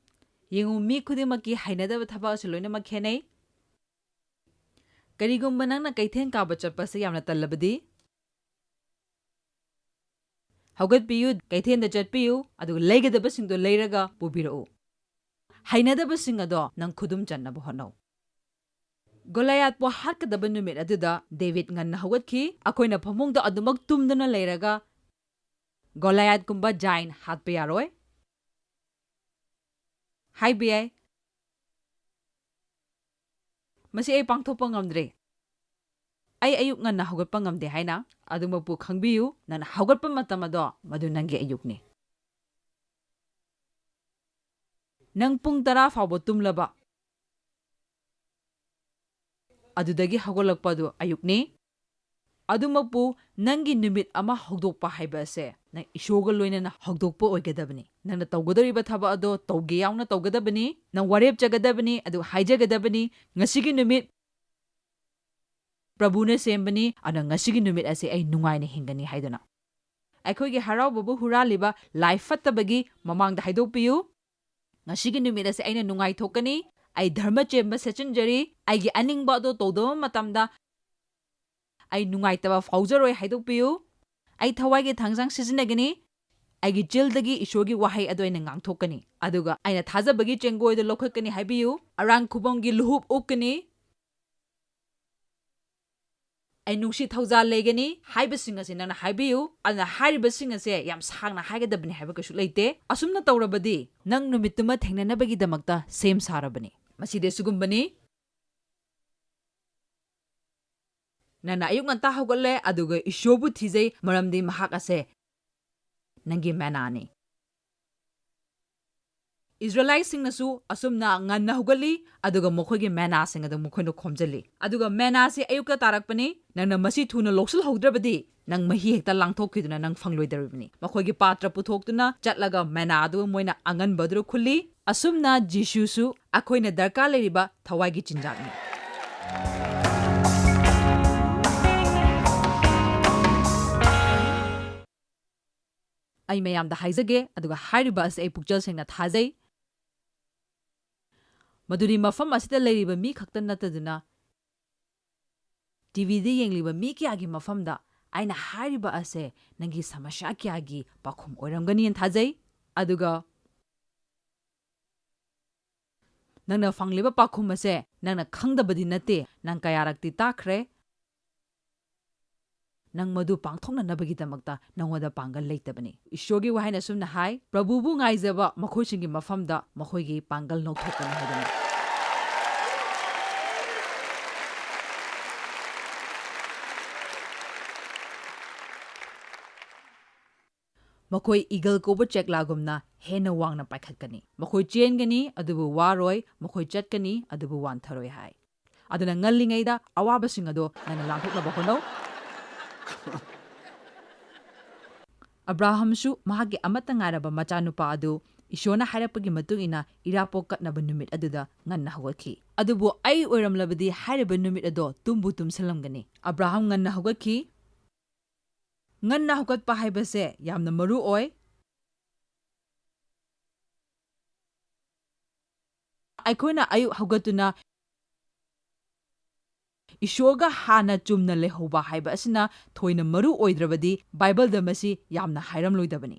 ꯌꯦꯡꯉꯨ, ꯃꯤ ꯈꯨꯗꯤꯡꯃꯛꯀꯤ ꯍꯩꯅꯗꯕ ꯊꯕꯛ ꯑꯁꯤ ꯂꯣꯏꯅꯃꯛ ꯈꯦꯠꯅꯩ꯫ ꯀꯔꯤꯒꯨꯝꯕ ꯅꯪꯅ ꯀꯩꯊꯦꯜ ꯀꯥꯕ ꯆꯠꯄꯁꯦ ꯌꯥꯝꯅ ꯇꯜꯂꯕꯗꯤ, ꯍꯧꯒꯠꯄꯤꯌꯨ, ꯀꯩꯊꯦꯜꯗ ꯆꯠꯄꯤꯌꯨ, ꯑꯗꯨꯒ ꯂꯩꯒꯗꯕꯁꯤꯡꯗꯣ ꯂꯩꯔꯒ ꯄꯨꯕꯤꯔꯛꯎ꯫ ꯍꯩꯅꯗꯕꯁꯤꯡ ꯑꯗꯣ ꯅꯪ ꯈꯨꯗꯨꯝ ꯆꯟꯅꯕ ꯍꯣꯠꯅꯧ꯫ ꯒꯣꯂꯥꯌꯥꯠꯄꯨ ꯍꯥꯠꯀꯗꯕ ꯅꯨꯃꯤꯠ ꯑꯗꯨꯗ ꯗꯦꯕꯤꯗ ꯉꯟꯅ ꯍꯧꯒꯠꯈꯤ꯫ ꯑꯩꯈꯣꯏꯅ ꯐꯃꯨꯡꯗ ꯑꯗꯨꯃꯛ ꯇꯨꯝꯗꯨꯅ ꯂꯩꯔꯒ ꯒꯣꯂꯥꯌꯥꯠꯀꯨꯝꯕ ꯖꯥꯏꯟ ꯍꯥꯠꯄ ꯌꯥꯔꯣꯏ꯫ ꯍꯥꯏꯕ ꯌꯥꯏ, "ꯃꯁꯤ ꯑꯩ ꯄꯥꯡꯊꯣꯛꯄ ꯉꯝꯗ꯭ꯔꯦ꯫ ꯑꯩ ꯑꯌꯨꯛ ꯉꯟꯅ ꯍꯧꯒꯠꯄ ꯉꯝꯗꯦ" ꯍꯥꯏꯅ꯫ ꯑꯗꯨꯃꯛꯄꯨ ꯈꯪꯕꯤꯌꯨ, ꯅꯪꯅ ꯍꯧꯒꯠꯄ ꯃꯇꯝ ꯑꯗꯣ ꯃꯗꯨ ꯅꯪꯒꯤ ꯑꯌꯨꯛꯅꯤ꯫ ꯅꯪ ꯄꯨꯡ ꯇꯔꯥ ꯐꯥꯎꯕ ꯇꯨꯝꯂꯕ, ꯑꯗꯨꯗꯒꯤ ꯍꯧꯒꯠꯂꯛꯄ ꯑꯗꯨ ꯑꯌꯨꯛꯅꯤ꯫ ꯑꯗꯨꯃꯛꯄꯨ ꯅꯪꯒꯤ ꯅꯨꯃꯤꯠ ꯑꯃ ꯍꯧꯗꯣꯛꯄ ꯍꯥꯏꯕ ꯑꯁꯦ ꯅꯪ ꯏꯁꯣꯔꯒ ꯂꯣꯏꯅꯅ ꯍꯧꯗꯣꯛꯄ ꯑꯣꯏꯒꯗꯕꯅꯤ꯫ ꯅꯪꯅ ꯇꯧꯒꯗꯧꯔꯤꯕ ꯊꯕꯛ ꯑꯗꯣ ꯇꯧꯒꯦ ꯌꯥꯎꯅ ꯇꯧꯒꯗꯕꯅꯤ꯫ ꯅꯪ ꯋꯥꯔꯦꯞꯆꯒꯗꯕꯅꯤ, ꯑꯗꯨꯒ ꯍꯥꯏꯖꯒꯗꯕꯅꯤ, "ꯉꯁꯤꯒꯤ ꯅꯨꯃꯤꯠ ꯄ꯭ꯔꯚꯨꯅ ꯁꯦꯝꯕꯅꯤ, ꯑꯗꯨꯅ ꯉꯁꯤꯒꯤ ꯅꯨꯃꯤꯠ ꯑꯁꯤ ꯑꯩ ꯅꯨꯡꯉꯥꯏꯅ ꯍꯤꯡꯒꯅꯤ ꯍꯥꯏꯗꯨꯅ꯫ ꯑꯩꯈꯣꯏꯒꯤ ꯍꯔꯥꯎꯕꯕꯨ ꯍꯨꯔꯥꯜꯂꯤꯕ ꯂꯥꯏ ꯐꯠꯇꯕꯒꯤ ꯃꯃꯥꯡꯗ ꯍꯥꯏꯗꯣꯛꯄꯤꯌꯨ꯫ "ꯉꯁꯤꯒꯤ ꯅꯨꯃꯤꯠ ꯑꯁꯤ ꯑꯩꯅ ꯅꯨꯡꯉꯥꯏꯊꯣꯛꯀꯅꯤ, ꯑꯩ ꯙꯔꯃ ꯆꯦꯟꯕ ꯁꯦꯠꯆꯤꯟꯖꯔꯤ, ꯑꯩꯒꯤ ꯑꯅꯤꯡꯕ ꯑꯗꯨ ꯇꯧꯗꯕ ꯃꯇꯝꯗ ꯑꯩ ꯅꯨꯡꯉꯥꯏꯇꯕ ꯐꯥꯎꯖꯔꯣꯏ" ꯍꯥꯏꯗꯣꯛꯄꯤꯌꯨ꯫ "ꯑꯩ ꯊꯋꯥꯏꯒꯤ ꯊꯥꯡꯁꯥꯡ ꯁꯤꯖꯤꯟꯅꯒꯅꯤ, ꯑꯩꯒꯤ ꯆꯤꯜꯗꯒꯤ ꯏꯁꯣꯔꯒꯤ ꯋꯥꯍꯩ ꯑꯗꯨ ꯑꯩꯅ ꯉꯥꯡꯊꯣꯛꯀꯅꯤ, ꯑꯗꯨꯒ ꯑꯩꯅ ꯊꯥꯖꯕꯒꯤ ꯆꯦꯡꯒꯣꯏꯗ ꯂꯧꯈꯠꯀꯅꯤ" ꯍꯥꯏꯕꯤꯌꯨ꯫ "ꯑꯔꯥꯡ ꯈꯨꯕꯝꯒꯤ ꯂꯨꯍꯨꯞ ꯎꯞꯀꯅꯤ, ꯑꯩ ꯅꯨꯡꯁꯤꯠ ꯊꯧꯖꯥꯜ ꯂꯩꯒꯅꯤ" ꯍꯥꯏꯕꯁꯤꯡ ꯑꯁꯦ ꯅꯪꯅ ꯍꯥꯏꯕꯤꯌꯨ꯫ ꯑꯗꯨꯅ ꯍꯥꯏꯔꯤꯕꯁꯤꯡ ꯑꯁꯦ ꯌꯥꯝ ꯁꯥꯡꯅ ꯍꯥꯏꯒꯗꯕꯅꯤ ꯍꯥꯏꯕ ꯀꯩꯁꯨ ꯂꯩꯇꯦ꯫ ꯑꯁꯨꯝꯅ ꯇꯧꯔꯕꯗꯤ ꯅꯪ ꯅꯨꯃꯤꯠꯇꯨꯃ ꯊꯦꯡꯅꯅꯕꯒꯤꯗꯃꯛꯇ ꯁꯦꯝ ꯁꯥꯔꯕꯅꯤ꯫ ꯃꯁꯤꯗꯤ ꯑꯁꯤꯒꯨꯝꯕꯅꯤ꯫ ꯅꯪꯅ ꯑꯌꯨꯛ ꯉꯟꯇꯥ ꯍꯧꯒꯠꯂꯦ, ꯑꯗꯨꯒ ꯏꯁꯣꯔꯕꯨ ꯊꯤꯖꯩ, ꯃꯔꯝꯗꯤ ꯃꯍꯥꯛ ꯑꯁꯦ ꯅꯪꯒꯤ ꯃꯦꯅꯥꯅꯤ꯫ ꯏꯁꯔꯥꯏꯂꯥꯏꯠꯁꯤꯡꯅꯁꯨ ꯑꯁꯨꯝꯅ ꯉꯟꯅ ꯍꯧꯒꯠꯂꯤ, ꯑꯗꯨꯒ ꯃꯈꯣꯏꯒꯤ ꯃꯦꯅꯥꯁꯤꯡ ꯑꯗꯨ ꯃꯈꯣꯏꯅ ꯈꯣꯝꯖꯤꯜꯂꯤ꯫ ꯑꯗꯨꯒ ꯃꯦꯅꯥꯁꯤ ꯑꯌꯨꯛꯇ ꯇꯥꯔꯛꯄꯅꯤ꯫ ꯅꯪꯅ ꯃꯁꯤ ꯊꯨꯅ ꯂꯧꯁꯤꯜꯍꯧꯗ꯭ꯔꯕꯗꯤ, ꯅꯪ ꯃꯍꯤ ꯍꯦꯛꯇ ꯂꯥꯡꯊꯣꯛꯈꯤꯗꯨꯅ ꯅꯪ ꯐꯪꯂꯣꯏꯗꯧꯔꯤꯕꯅꯤ꯫ ꯃꯈꯣꯏꯒꯤ ꯄꯥꯇ꯭ꯔ ꯄꯨꯊꯣꯛꯇꯨꯅ ꯆꯠꯂꯒ ꯃꯦꯅꯥ ꯑꯗꯨ ꯃꯣꯏꯅ ꯑꯉꯟꯕ ꯑꯗꯨꯗ ꯈꯨꯜꯂꯤ꯫ ꯑꯁꯨꯝꯅ ꯖꯤꯁꯨꯁꯨ ꯑꯩꯈꯣꯏꯅ ꯗꯔꯀꯥꯔ ꯂꯩꯔꯤꯕ ꯊꯋꯥꯏꯒꯤ ꯆꯤꯟꯖꯥꯛꯅꯤ꯫ ꯑꯩ ꯃꯌꯥꯝꯗ ꯍꯥꯏꯖꯒꯦ, ꯑꯗꯨꯒ ꯍꯥꯏꯔꯤꯕ ꯑꯁꯤ ꯑꯩ ꯄꯨꯛꯆꯦꯜ ꯁꯦꯡꯅ ꯊꯥꯖꯩ꯫ ꯃꯗꯨꯗꯤ ꯃꯐꯝ ꯑꯁꯤꯗ ꯂꯩꯔꯤꯕ ꯃꯤ ꯈꯛꯇ ꯅꯠꯇꯗꯨꯅ, ꯇꯤꯚꯤꯗ ꯌꯦꯡꯂꯤꯕ ꯃꯤ ꯀꯌꯥꯒꯤ ꯃꯐꯝꯗ ꯑꯩꯅ ꯍꯥꯏꯔꯤꯕ ꯑꯁꯦ ꯅꯪꯒꯤ ꯁꯃꯁ꯭ꯌꯥ ꯀꯌꯥꯒꯤ ꯄꯥꯎꯈꯨꯝ ꯑꯣꯏꯔꯝꯒꯅꯤꯅ ꯊꯥꯖꯩ꯫ ꯑꯗꯨꯒ ꯅꯪꯅ ꯐꯪꯂꯤꯕ ꯄꯥꯎꯈꯨꯝ ꯑꯁꯦ ꯅꯪꯅ ꯈꯪꯗꯕꯗꯤ ꯅꯠꯇꯦ, ꯅꯪ ꯀꯌꯥꯔꯛꯇꯤ ꯇꯥꯈ꯭ꯔꯦ꯫ ꯅꯪ ꯃꯗꯨ ꯄꯥꯡꯊꯣꯛꯅꯅꯕꯒꯤꯗꯃꯛꯇ ꯅꯪꯉꯣꯟꯗ ꯄꯥꯡꯒꯜ ꯂꯩꯇꯕꯅꯤ꯫ ꯏꯁꯣꯔꯒꯤ ꯋꯥꯍꯩꯅ ꯑꯁꯨꯝꯅ ꯍꯥꯏ, "ꯄ꯭ꯔꯚꯨꯕꯨ ꯉꯥꯏꯖꯕ ꯃꯈꯣꯏꯁꯤꯡꯒꯤ ꯃꯐꯝꯗ ꯃꯈꯣꯏꯒꯤ ꯄꯥꯡꯒꯜ ꯂꯧꯊꯣꯛꯀꯅꯤ" ꯍꯥꯏꯗꯅ꯫ ꯃꯈꯣꯏ ꯏꯒꯜ ꯀꯧꯕ ꯆꯦꯛꯂꯥꯒꯨꯝꯅ ꯍꯦꯟꯅ ꯋꯥꯡꯅ ꯄꯥꯏꯈꯠꯀꯅꯤ꯫ ꯃꯈꯣꯏ ꯆꯦꯟꯒꯅꯤ, ꯑꯗꯨꯕꯨ ꯋꯥꯔꯣꯏ, ꯃꯈꯣꯏ ꯆꯠꯀꯅꯤ, ꯑꯗꯨꯕꯨ ꯋꯥꯟꯊꯔꯣꯏ ꯍꯥꯏ꯫ ꯑꯗꯨꯅ ꯉꯜꯂꯤꯉꯩꯗ ꯑꯋꯥꯕꯁꯤꯡ ꯑꯗꯣ ꯅꯪꯅ ꯂꯥꯟꯊꯣꯛꯅꯕ ꯍꯣꯠꯅꯧ꯫ ꯑꯕ꯭ꯔꯥꯍꯝꯁꯨ ꯃꯍꯥꯛꯀꯤ ꯑꯃꯠꯇ ꯉꯥꯏꯔꯕ ꯃꯆꯥꯅꯨꯄꯥ ꯑꯗꯨ ꯏꯁꯣꯔꯅ ꯍꯥꯏꯔꯛꯄꯒꯤ ꯃꯇꯨꯡ ꯏꯟꯅ ꯏꯔꯥꯠꯄꯣꯛ ꯀꯠꯅꯕ ꯅꯨꯃꯤꯠ ꯑꯗꯨꯗ ꯉꯟꯅ ꯍꯧꯒꯠꯈꯤ꯫ ꯑꯗꯨꯕꯨ ꯑꯩ ꯑꯣꯏꯔꯝꯂꯕꯗꯤ ꯍꯥꯏꯔꯤꯕ ꯅꯨꯃꯤꯠ ꯑꯗꯣ ꯇꯨꯝꯕꯨ ꯇꯨꯝꯁꯤꯜꯂꯝꯒꯅꯤ꯫ ꯑꯕ꯭ꯔꯥꯍꯝ ꯉꯟꯅ ꯍꯧꯒꯠꯈꯤ꯫ ꯉꯟꯅ ꯍꯧꯒꯠꯄ ꯍꯥꯏꯕꯁꯦ ꯌꯥꯝꯅ ꯃꯔꯨ ꯑꯣꯏ꯫ ꯑꯩꯈꯣꯏꯅ ꯑꯌꯨꯛ ꯍꯧꯒꯠꯇꯨꯅ ꯏꯁꯣꯔꯒ ꯍꯥꯟꯅ ꯆꯨꯝꯅ ꯂꯩꯍꯧꯕ ꯍꯥꯏꯕ ꯑꯁꯤꯅ ꯊꯣꯏꯅ ꯃꯔꯨ ꯑꯣꯏꯗ꯭ꯔꯕꯗꯤ ꯕꯥꯏꯕꯜꯗ ꯃꯁꯤ ꯌꯥꯝꯅ ꯍꯥꯏꯔꯝꯂꯣꯏꯗꯕꯅꯤ꯫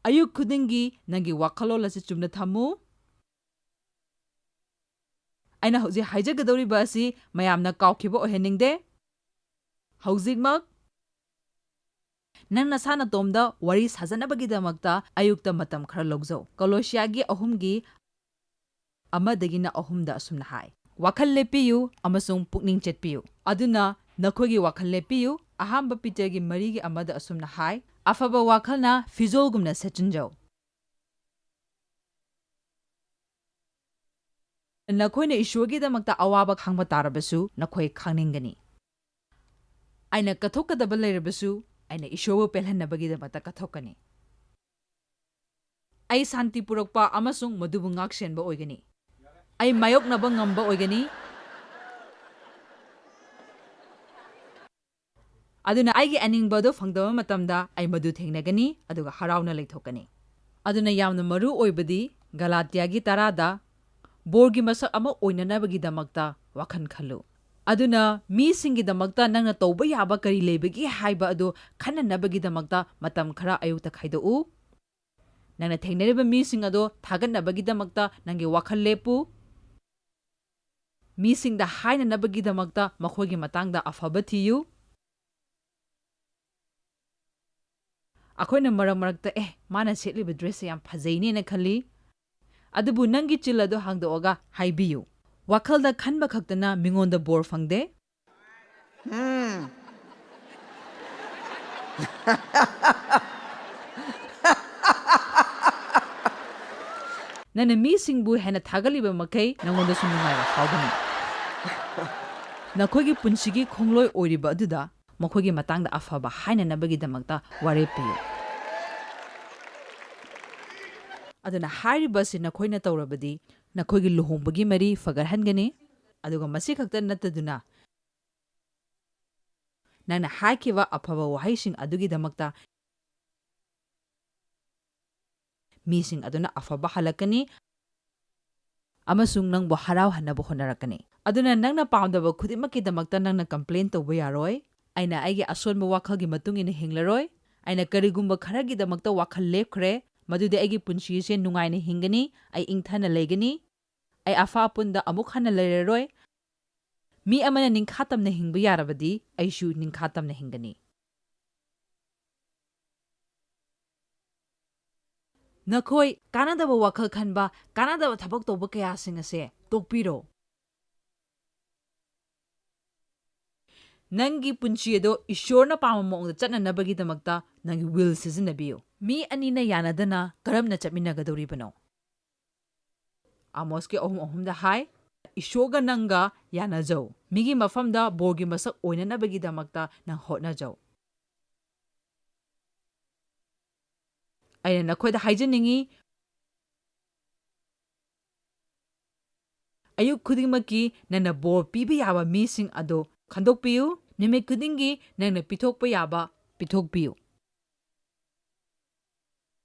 ꯑꯌꯨꯛ ꯈꯨꯗꯤꯡꯒꯤ ꯅꯪꯒꯤ ꯋꯥꯈꯜꯂꯣꯟ ꯑꯁꯤ ꯆꯨꯝꯅ ꯊꯝꯃꯨ꯫ ꯑꯩꯅ ꯍꯧꯖꯤꯛ ꯍꯥꯏꯖꯒꯗꯧꯔꯤꯕ ꯑꯁꯤ ꯃꯌꯥꯝꯅ ꯀꯥꯎꯈꯤꯕ ꯑꯣꯏꯍꯟꯅꯤꯡꯗꯦ꯫ ꯍꯧꯖꯤꯛꯃꯛ ꯅꯪ ꯅꯁꯥ ꯅꯇꯣꯝꯗ ꯋꯥꯔꯤ ꯁꯥꯖꯅꯕꯒꯤꯗꯃꯛꯇ ꯑꯌꯨꯛꯇ ꯃꯇꯝ ꯈꯔ ꯂꯧꯖꯧ꯫ ꯀꯣꯂꯣꯁꯤꯌꯥꯒꯤ ꯑꯍꯨꯝꯒꯤ ꯑꯃꯗꯒꯤꯅ ꯑꯍꯨꯝꯗ ꯑꯁꯨꯝꯅ ꯍꯥꯏ, "ꯋꯥꯈꯜ ꯂꯦꯞꯄꯤꯌꯨ ꯑꯃꯁꯨꯡ ꯄꯨꯛꯅꯤꯡ ꯆꯦꯠꯄꯤꯌꯨ꯫ ꯑꯗꯨꯅ ꯅꯈꯣꯏꯒꯤ ꯋꯥꯈꯜ ꯂꯦꯞꯄꯤꯌꯨ"꯫ ꯑꯍꯥꯟꯕ ꯄꯤꯇꯔꯒꯤ ꯃꯔꯤꯒꯤ ꯑꯃꯗ ꯑꯁꯨꯝꯅ ꯍꯥꯏ, "ꯑꯐꯕ ꯋꯥꯈꯜꯅ ꯐꯤꯖꯣꯜꯒꯨꯝꯅ ꯁꯦꯠꯆꯤꯟꯖꯧ"꯫ ꯅꯈꯣꯏꯅ ꯏꯁꯣꯔꯒꯤꯗꯃꯛꯇ ꯑꯋꯥꯕ ꯈꯥꯡꯕ ꯇꯥꯔꯕꯁꯨ ꯅꯈꯣꯏ ꯈꯥꯡꯅꯤꯡꯒꯅꯤ꯫ ꯑꯩꯅ ꯀꯠꯊꯣꯛꯀꯗꯕ ꯂꯩꯔꯕꯁꯨ ꯑꯩꯅ ꯏꯁꯣꯔꯕꯨ ꯄꯦꯜꯍꯟꯅꯕꯒꯤꯗꯃꯛꯇ ꯀꯠꯊꯣꯛꯀꯅꯤ꯫ ꯑꯩ ꯁꯥꯟꯇꯤ ꯄꯨꯔꯛꯄ ꯑꯃꯁꯨꯡ ꯃꯗꯨꯕꯨ ꯉꯥꯛꯁꯦꯟꯕ ꯑꯣꯏꯒꯅꯤ꯫ ꯑꯩ ꯃꯥꯌꯣꯛꯅꯕ ꯉꯝꯕ ꯑꯣꯏꯒꯅꯤ꯫ ꯑꯗꯨꯅ ꯑꯩꯒꯤ ꯑꯅꯤꯡꯕ ꯑꯗꯨ ꯐꯪꯗꯕ ꯃꯇꯝꯗ ꯑꯩ ꯃꯗꯨ ꯊꯦꯡꯅꯒꯅꯤ, ꯑꯗꯨꯒ ꯍꯔꯥꯎꯅ ꯂꯩꯊꯣꯛꯀꯅꯤ꯫ ꯑꯗꯨꯅ ꯌꯥꯝꯅ ꯃꯔꯨ ꯑꯣꯏꯕꯗꯤ ꯒꯂꯥꯇꯤꯌꯥꯒꯤ ꯇꯔꯥꯗ ꯕꯣꯔꯒꯤ ꯃꯁꯛ ꯑꯃ ꯑꯣꯏꯅꯅꯕꯒꯤꯗꯃꯛꯇ ꯋꯥꯈꯜ ꯈꯜꯂꯨ꯫ ꯑꯗꯨꯅ ꯃꯤꯁꯤꯡꯒꯤꯗꯃꯛꯇ ꯅꯪꯅ ꯇꯧꯕ ꯌꯥꯕ ꯀꯔꯤ ꯂꯩꯕꯒꯦ ꯍꯥꯏꯕ ꯑꯗꯨ ꯈꯟꯅꯅꯕꯒꯤꯗꯃꯛꯇ ꯃꯇꯝ ꯈꯔ ꯑꯌꯨꯛꯇ ꯈꯥꯏꯗꯣꯛꯎ꯫ ꯅꯪꯅ ꯊꯦꯡꯅꯔꯤꯕ ꯃꯤꯁꯤꯡ ꯑꯗꯣ ꯊꯥꯒꯠꯅꯕꯒꯤꯗꯃꯛꯇ ꯅꯪꯒꯤ ꯋꯥꯈꯜ ꯂꯦꯞꯄꯨ꯫ ꯃꯤꯁꯤꯡꯗ ꯍꯥꯏꯅꯅꯕꯒꯤꯗꯃꯛꯇ ꯃꯈꯣꯏꯒꯤ ꯃꯇꯥꯡꯗ ꯑꯐꯕ ꯊꯤꯌꯨ꯫ ꯑꯩꯈꯣꯏꯅ ꯃꯔꯛ ꯃꯔꯛꯇ, "ꯑꯦ, ꯃꯥꯅ ꯁꯦꯠꯂꯤꯕ ꯗ꯭ꯔꯦꯁꯁꯦ ꯌꯥꯝ ꯐꯖꯩꯅꯦꯅ" ꯈꯜꯂꯤ꯫ ꯑꯗꯨꯕꯨ ꯅꯪꯒꯤ ꯆꯤꯜ ꯑꯗꯨ ꯍꯥꯡꯗꯣꯛꯑꯒ ꯍꯥꯏꯕꯤꯌꯨ꯫ ꯋꯥꯈꯜꯗ ꯈꯟꯕ ꯈꯛꯇꯅ ꯃꯤꯉꯣꯟꯗ ꯕꯣꯔ ꯐꯪꯗꯦ꯫ ꯎꯝ꯫ ꯅꯪꯅ ꯃꯤꯁꯤꯡꯕꯨ ꯍꯦꯟꯅ ꯊꯥꯒꯠꯂꯤꯕ ꯃꯈꯩ ꯅꯉꯣꯟꯗꯁꯨ ꯅꯨꯡꯉꯥꯏꯕ ꯐꯥꯎꯒꯅꯤ꯫ ꯅꯈꯣꯏꯒꯤ ꯄꯨꯟꯁꯤꯒꯤ ꯈꯣꯡꯂꯣꯏ ꯑꯣꯏꯔꯤꯕ ꯑꯗꯨꯗ ꯃꯈꯣꯏꯒꯤ ꯃꯇꯥꯡꯗ ꯑꯐꯕ ꯍꯥꯏꯅꯅꯕꯒꯤꯗꯃꯛꯇ ꯋꯥꯔꯦꯞ ꯄꯤꯌꯨ꯫ ꯑꯗꯨꯅ ꯍꯥꯏꯔꯤꯕꯁꯤ ꯅꯈꯣꯏꯅ ꯇꯧꯔꯕꯗꯤ ꯅꯈꯣꯏꯒꯤ ꯂꯨꯍꯣꯡꯕꯒꯤ ꯃꯔꯤ ꯐꯒꯠꯍꯟꯒꯅꯤ꯫ ꯑꯗꯨꯒ ꯃꯁꯤ ꯈꯛꯇ ꯅꯠꯇꯗꯨꯅ, ꯅꯪꯅ ꯍꯥꯏꯈꯤꯕ ꯑꯐꯕ ꯋꯥꯍꯩꯁꯤꯡ ꯑꯗꯨꯒꯤꯗꯃꯛꯇ ꯃꯤꯁꯤꯡ ꯑꯗꯨꯅ ꯑꯐꯕ ꯍꯜꯂꯛꯀꯅꯤ ꯑꯃꯁꯨꯡ ꯅꯪꯕꯨ ꯍꯔꯥꯎꯍꯟꯅꯕ ꯍꯣꯠꯅꯔꯛꯀꯅꯤ꯫ ꯑꯗꯨꯅ ꯅꯪꯅ ꯄꯥꯝꯗꯕ ꯈꯨꯗꯤꯡꯃꯛꯀꯤꯗꯃꯛꯇ ꯅꯪꯅ complain ꯇꯧꯕ ꯌꯥꯔꯣꯏ꯫ "ꯑꯩꯅ ꯑꯩꯒꯤ ꯑꯁꯣꯟꯕ ꯋꯥꯈꯜꯒꯤ ꯃꯇꯨꯡ ꯏꯟꯅ ꯍꯤꯡꯂꯔꯣꯏ꯫ ꯑꯩꯅ ꯀꯔꯤꯒꯨꯝꯕ ꯈꯔꯒꯤꯗꯃꯛꯇ ꯋꯥꯈꯜ ꯂꯦꯞꯈ꯭ꯔꯦ, ꯃꯗꯨꯗꯤ ꯑꯩꯒꯤ ꯄꯨꯟꯁꯤ ꯑꯁꯦ ꯅꯨꯡꯉꯥꯏꯅ ꯍꯤꯡꯒꯅꯤ, ꯑꯩ ꯏꯪꯊꯅ ꯂꯩꯒꯅꯤ, ꯑꯩ ꯑꯐ ꯑꯄꯨꯟꯗ ꯑꯃꯨꯛ ꯍꯟꯅ ꯂꯩꯔꯔꯣꯏ꯫ ꯃꯤ ꯑꯃꯅ ꯅꯤꯡꯈꯥ ꯇꯝꯅ ꯍꯤꯡꯕ ꯌꯥꯔꯕꯗꯤ ꯑꯩꯁꯨ ꯅꯤꯡꯈꯥ ꯇꯝꯅ ꯍꯤꯡꯒꯅꯤ"꯫ ꯅꯈꯣꯏ ꯀꯥꯟꯅꯗꯕ ꯋꯥꯈꯜ ꯈꯟꯕ, ꯀꯥꯟꯅꯗꯕ ꯊꯕꯛ ꯇꯧꯕ ꯀꯌꯥꯁꯤꯡ ꯑꯁꯦ ꯇꯣꯛꯄꯤꯔꯣ꯫ ꯅꯪꯒꯤ ꯄꯨꯟꯁꯤ ꯑꯗꯣ ꯏꯁꯣꯔꯅ ꯄꯥꯝꯕ ꯃꯑꯣꯡꯗ ꯆꯠꯅꯅꯕꯒꯤꯗꯃꯛꯇ ꯅꯪꯒꯤ will ꯁꯤꯖꯤꯟꯅꯕꯤꯌꯨ꯫ ꯃꯤ ꯑꯅꯤꯅ ꯌꯥꯅꯗꯅ ꯀꯔꯝꯅ ꯆꯠꯃꯤꯟꯅꯒꯗꯧꯔꯤꯕꯅꯣ? ꯑꯃꯣꯁꯀꯤ ꯑꯍꯨꯝ ꯑꯍꯨꯝꯗ ꯍꯥꯏ, "ꯏꯁꯣꯔꯒ ꯅꯪꯒ ꯌꯥꯅꯖꯧ꯫ ꯃꯤꯒꯤ ꯃꯐꯝꯗ ꯕꯣꯔꯒꯤ ꯃꯁꯛ ꯑꯣꯏꯅꯅꯕꯒꯤꯗꯃꯛꯇ ꯅꯪ ꯍꯣꯠꯅꯖꯧ"꯫ ꯑꯩꯅ ꯅꯈꯣꯏꯗ ꯍꯥꯏꯖꯅꯤꯡꯉꯤ, ꯑꯌꯨꯛ ꯈꯨꯗꯤꯡꯃꯛꯀꯤ ꯅꯪꯅ ꯕꯣꯔ ꯄꯤꯕ ꯌꯥꯕ ꯃꯤꯁꯤꯡ ꯑꯗꯨ ꯈꯟꯗꯣꯛꯄꯤꯌꯨ꯫ ꯅꯨꯃꯤꯠ ꯈꯨꯗꯤꯡꯒꯤ ꯅꯪꯅ ꯄꯤꯊꯣꯛꯄ ꯌꯥꯕ ꯄꯤꯊꯣꯛꯄꯤꯌꯨ꯫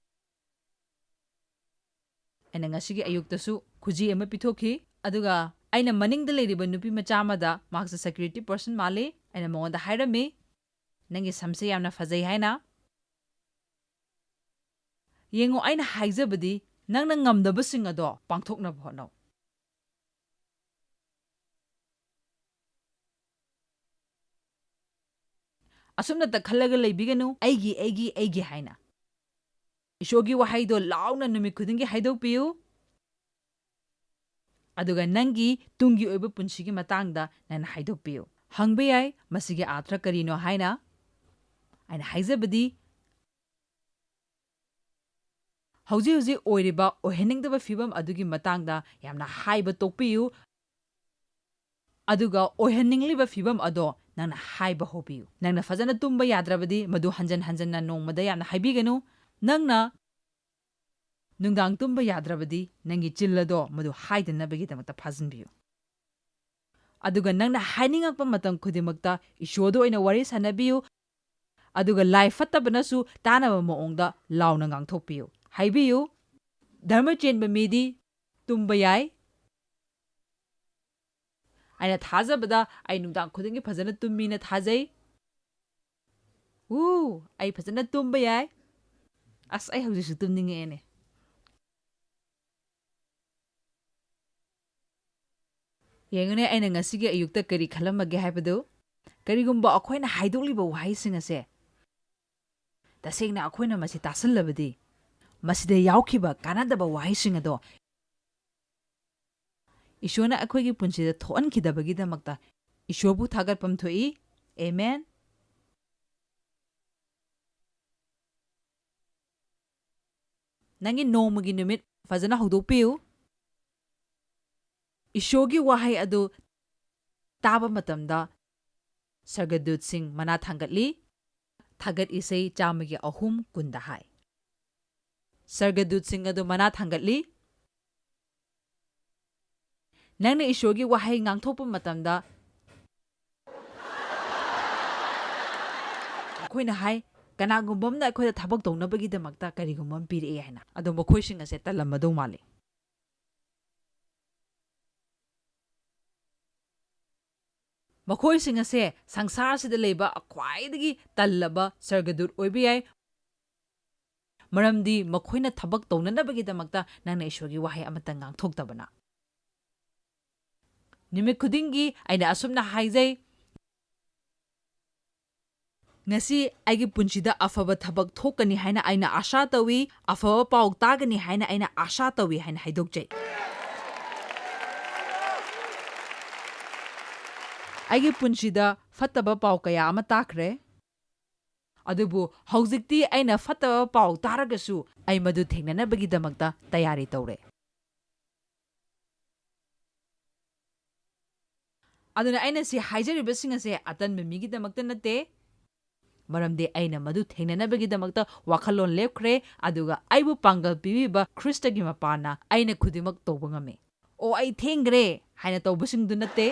ꯑꯩꯅ ꯉꯁꯤꯒꯤ ꯑꯌꯨꯛꯇꯁꯨ ꯈꯨꯖꯤ ꯑꯃ ꯄꯤꯊꯣꯛꯈꯤ꯫ ꯑꯗꯨꯒ ꯑꯩꯅ ꯃꯅꯤꯡꯗ ꯂꯩꯔꯤꯕ ꯅꯨꯄꯤ ꯃꯆꯥ ꯑꯃꯗ, ꯃꯍꯥꯛꯁꯦ security person ꯃꯥꯜꯂꯤ, ꯑꯩꯅ ꯃꯉꯣꯟꯗ ꯍꯥꯏꯔꯝꯃꯤ, "ꯅꯪꯒꯤ ꯁꯝꯁꯦ ꯌꯥꯝꯅ ꯐꯖꯩ" ꯍꯥꯏꯅ꯫ ꯌꯦꯡꯉꯨ, ꯑꯩꯅ ꯍꯥꯏꯖꯕꯗꯤ, ꯅꯪꯅ ꯉꯝꯗꯕꯁꯤꯡ ꯑꯗꯣ ꯄꯥꯡꯊꯣꯛꯅꯕ ꯍꯣꯠꯅꯧ꯫ ꯑꯁꯨꯝꯅꯇ ꯈꯜꯂꯒ ꯂꯩꯕꯤꯒꯅꯨ, "ꯑꯩꯒꯤ, ꯑꯩꯒꯤ, ꯑꯩꯒꯤ" ꯍꯥꯏꯅ꯫ ꯏꯁꯣꯔꯒꯤ ꯋꯥꯍꯩꯗꯣ ꯂꯥꯎꯅ ꯅꯨꯃꯤꯠ ꯈꯨꯗꯤꯡꯒꯤ ꯍꯥꯏꯗꯣꯛꯄꯤꯌꯨ꯫ ꯑꯗꯨꯒ ꯅꯪꯒꯤ ꯇꯨꯡꯒꯤ ꯑꯣꯏꯕ ꯄꯨꯟꯁꯤꯒꯤ ꯃꯇꯥꯡꯗ ꯅꯪꯅ ꯍꯥꯏꯗꯣꯛꯄꯤꯌꯨ꯫ ꯍꯪꯕ ꯌꯥꯏ, "ꯃꯁꯤꯒꯤ ꯑꯥꯔꯊ ꯀꯔꯤꯅꯣ?" ꯍꯥꯏꯅ꯫ ꯑꯩꯅ ꯍꯥꯏꯖꯕꯗꯤ, ꯍꯧꯖꯤꯛ ꯍꯧꯖꯤꯛ ꯑꯣꯏꯔꯤꯕ ꯑꯣꯏꯍꯟꯅꯤꯡꯗꯕ ꯐꯤꯕꯝ ꯑꯗꯨꯒꯤ ꯃꯇꯥꯡꯗ ꯌꯥꯝꯅ ꯍꯥꯏꯕ ꯇꯣꯛꯄꯤꯌꯨ꯫ ꯑꯗꯨꯒ ꯑꯣꯏꯍꯟꯅꯤꯡꯂꯤꯕ ꯐꯤꯚꯝ ꯑꯗꯣ ꯅꯪꯅ ꯍꯥꯏꯕ ꯍꯧꯕꯤꯌꯨ꯫ ꯅꯪꯅ ꯐꯖꯅ ꯇꯨꯝꯕ ꯌꯥꯗ꯭ꯔꯕꯗꯤ ꯃꯗꯨ ꯍꯟꯖꯟ ꯍꯟꯖꯟꯅ ꯅꯣꯡꯃꯗ ꯌꯥꯝꯅ ꯍꯥꯏꯕꯤꯒꯅꯨ꯫ ꯅꯪꯅ ꯅꯨꯡꯗꯥꯡ ꯇꯨꯝꯕ ꯌꯥꯗ꯭ꯔꯕꯗꯤ ꯅꯪꯒꯤ ꯆꯤꯜ ꯑꯗꯣ ꯃꯗꯨ ꯍꯥꯏꯗꯅꯕꯒꯤꯗꯃꯛꯇ ꯐꯥꯖꯤꯟꯕꯤꯌꯨ꯫ ꯑꯗꯨꯒ ꯅꯪꯅ ꯍꯥꯏꯅꯤꯡꯉꯛꯄ ꯃꯇꯝ ꯈꯨꯗꯤꯡꯃꯛꯇ ꯏꯁꯣꯔꯗ ꯑꯣꯏꯅ ꯋꯥꯔꯤ ꯁꯥꯟꯅꯕꯤꯌꯨ꯫ ꯑꯗꯨꯒ ꯂꯥꯏ ꯐꯠꯇꯕꯅꯁꯨ ꯇꯥꯅꯕ ꯃꯑꯣꯡꯗ ꯂꯥꯎꯅ ꯉꯥꯡꯊꯣꯛꯄꯤꯌꯨ꯫ ꯍꯥꯏꯕꯤꯌꯨ, "ꯙꯔꯃ ꯆꯦꯟꯕ ꯃꯤꯗꯤ ꯇꯨꯝꯕ ꯌꯥꯏ꯫ ꯑꯩꯅ ꯊꯥꯖꯕꯗ ꯑꯩ ꯅꯨꯡꯗꯥꯡ ꯈꯨꯗꯤꯡꯒꯤ ꯐꯖꯅ ꯇꯨꯝꯃꯤꯅ ꯊꯥꯖꯩ꯫ ꯎ, ꯑꯩ ꯐꯖꯅ ꯇꯨꯝꯕ ꯌꯥꯏ꯫ ꯑꯁ, ꯑꯩ ꯍꯧꯖꯤꯛꯁꯨ ꯇꯨꯝꯅꯤꯡꯉꯛꯑꯦꯅꯦ꯫ ꯌꯦꯡꯉꯨꯅꯦ, ꯑꯩꯅ ꯉꯁꯤꯒꯤ ꯑꯌꯨꯛꯇ ꯀꯔꯤ ꯈꯜꯂꯝꯃꯒꯦ ꯍꯥꯏꯕꯗꯨ꯫ ꯀꯔꯤꯒꯨꯝꯕ ꯑꯩꯈꯣꯏꯅ ꯍꯥꯏꯗꯣꯛꯂꯤꯕ ꯋꯥꯍꯩꯁꯤꯡ ꯑꯁꯦ ꯇꯁꯦꯡꯅ ꯑꯩꯈꯣꯏꯅ ꯃꯁꯤ ꯇꯥꯁꯜꯂꯕꯗꯤ, ꯃꯁꯤꯗ ꯌꯥꯎꯈꯤꯕ ꯀꯥꯟꯅꯗꯕ ꯋꯥꯍꯩꯁꯤꯡ ꯑꯗꯣ ꯏꯁꯣꯔꯅ ꯑꯩꯈꯣꯏꯒꯤ ꯄꯨꯟꯁꯤꯗ ꯊꯣꯛꯍꯟꯈꯤꯗꯕꯒꯤꯗꯃꯛꯇ ꯏꯁꯣꯔꯕꯨ ꯊꯥꯒꯠꯐꯝ ꯊꯣꯛꯏ꯫ ꯑꯦꯃꯦꯟ꯫ ꯅꯪꯒꯤ ꯅꯣꯡꯃꯒꯤ ꯅꯨꯃꯤꯠ ꯐꯖꯅ ꯍꯧꯗꯣꯛꯄꯤꯌꯨ꯫ ꯏꯁꯣꯔꯒꯤ ꯋꯥꯍꯩ ꯑꯗꯨ ꯇꯥꯕ ꯃꯇꯝꯗ ꯁꯔꯒꯗꯨꯠꯁꯤꯡ ꯃꯅꯥ ꯊꯥꯡꯒꯠꯂꯤ꯫ ꯊꯥꯒꯠ ꯏꯁꯩ ꯆꯥꯝꯃꯒꯤ ꯑꯍꯨꯝ ꯀꯨꯟꯗ ꯍꯥꯏ꯫ ꯁꯔꯒꯗꯨꯠꯁꯤꯡ ꯑꯗꯨ ꯃꯅꯥ ꯊꯥꯡꯒꯠꯂꯤ꯫ ꯅꯪꯅ ꯏꯁꯣꯔꯒꯤ ꯋꯥꯍꯩ ꯉꯥꯡꯊꯣꯛꯄ ꯃꯇꯝꯗ, ꯑꯩꯈꯣꯏꯅ ꯍꯥꯏ, "ꯀꯅꯥꯒꯨꯝꯕ ꯑꯃꯅ ꯑꯩꯈꯣꯏꯗ ꯊꯕꯛ ꯇꯧꯅꯕꯒꯤꯗꯃꯛꯇ ꯀꯔꯤꯒꯨꯝꯕ ꯑꯃ ꯄꯤꯔꯛꯑꯦ" ꯍꯥꯏꯅ꯫ ꯑꯗꯣ ꯃꯈꯣꯏꯁꯤꯡ ꯑꯁꯦ ꯇꯜꯂꯝꯃꯗꯧ ꯃꯥꯜꯂꯤ꯫ ꯃꯈꯣꯏꯁꯤꯡ ꯑꯁꯦ ꯁꯪꯁꯥꯔꯁꯤꯗ ꯂꯩꯕ ꯈ꯭ꯋꯥꯏꯗꯒꯤ ꯇꯜꯂꯕ ꯁꯔꯒꯗꯨꯠ ꯑꯣꯏꯕ ꯌꯥꯏ, ꯃꯔꯝꯗꯤ ꯃꯈꯣꯏꯅ ꯊꯕꯛ ꯇꯧꯅꯅꯕꯒꯤꯗꯃꯛꯇ ꯅꯪꯅ ꯏꯁꯣꯔꯒꯤ ꯋꯥꯍꯩ ꯑꯃꯠꯇ ꯉꯥꯡꯊꯣꯛꯇꯕꯅ꯫ ꯅꯨꯃꯤꯠ ꯈꯨꯗꯤꯡꯒꯤ ꯑꯩꯅ ꯑꯁꯨꯝꯅ ꯍꯥꯏꯖꯩ, "ꯉꯁꯤ ꯑꯩꯒꯤ ꯄꯨꯟꯁꯤꯗ ꯑꯐꯕ ꯊꯕꯛ ꯊꯣꯛꯀꯅꯤ ꯍꯥꯏꯅ ꯑꯩꯅ ꯑꯥꯁꯥ ꯇꯧꯏ, ꯑꯐꯕ ꯄꯥꯎ ꯇꯥꯒꯅꯤ ꯍꯥꯏꯅ ꯑꯩꯅ ꯑꯥꯁꯥ ꯇꯧꯏ" ꯍꯥꯏꯅ ꯍꯥꯏꯗꯣꯛꯆꯩ꯫ ꯑꯩꯒꯤ ꯄꯨꯟꯁꯤꯗ ꯐꯠꯇꯕ ꯄꯥꯎ ꯀꯌꯥ ꯑꯃ ꯇꯥꯈ꯭ꯔꯦ, ꯑꯗꯨꯕꯨ ꯍꯧꯖꯤꯛꯇꯤ ꯑꯩꯅ ꯐꯠꯇꯕ ꯄꯥꯎ ꯇꯥꯔꯒꯁꯨ ꯑꯩ ꯃꯗꯨ ꯊꯦꯡꯅꯅꯕꯒꯤꯗꯃꯛꯇ ꯇꯌꯥꯔꯤ ꯇꯧꯔꯦ꯫ ꯑꯗꯨꯅ ꯑꯩꯅ ꯁꯤ ꯍꯥꯏꯖꯔꯤꯕꯁꯤꯡ ꯑꯁꯦ ꯑꯇꯟꯕ ꯃꯤꯒꯤꯗꯃꯛꯇ ꯅꯠꯇꯦ, ꯃꯔꯝꯗꯤ ꯑꯩꯅ ꯃꯗꯨ ꯊꯦꯡꯅꯅꯕꯒꯤꯗꯃꯛꯇ ꯋꯥꯈꯜꯂꯣꯟ ꯂꯦꯞꯈ꯭ꯔꯦ, ꯑꯗꯨꯒ ꯑꯩꯕꯨ ꯄꯥꯡꯒꯜ ꯄꯤꯕꯤꯕ ꯈ꯭ꯔꯤꯁꯇꯒꯤ ꯃꯄꯥꯅ ꯑꯩꯅ ꯈꯨꯗꯤꯡꯃꯛ ꯇꯧꯕ ꯉꯝꯃꯤ꯫ "ꯑꯣ, ꯑꯩ ꯊꯦꯡꯈ꯭ꯔꯦ" ꯍꯥꯏꯅ ꯇꯧꯕꯁꯤꯡꯗꯨ ꯅꯠꯇꯦ꯫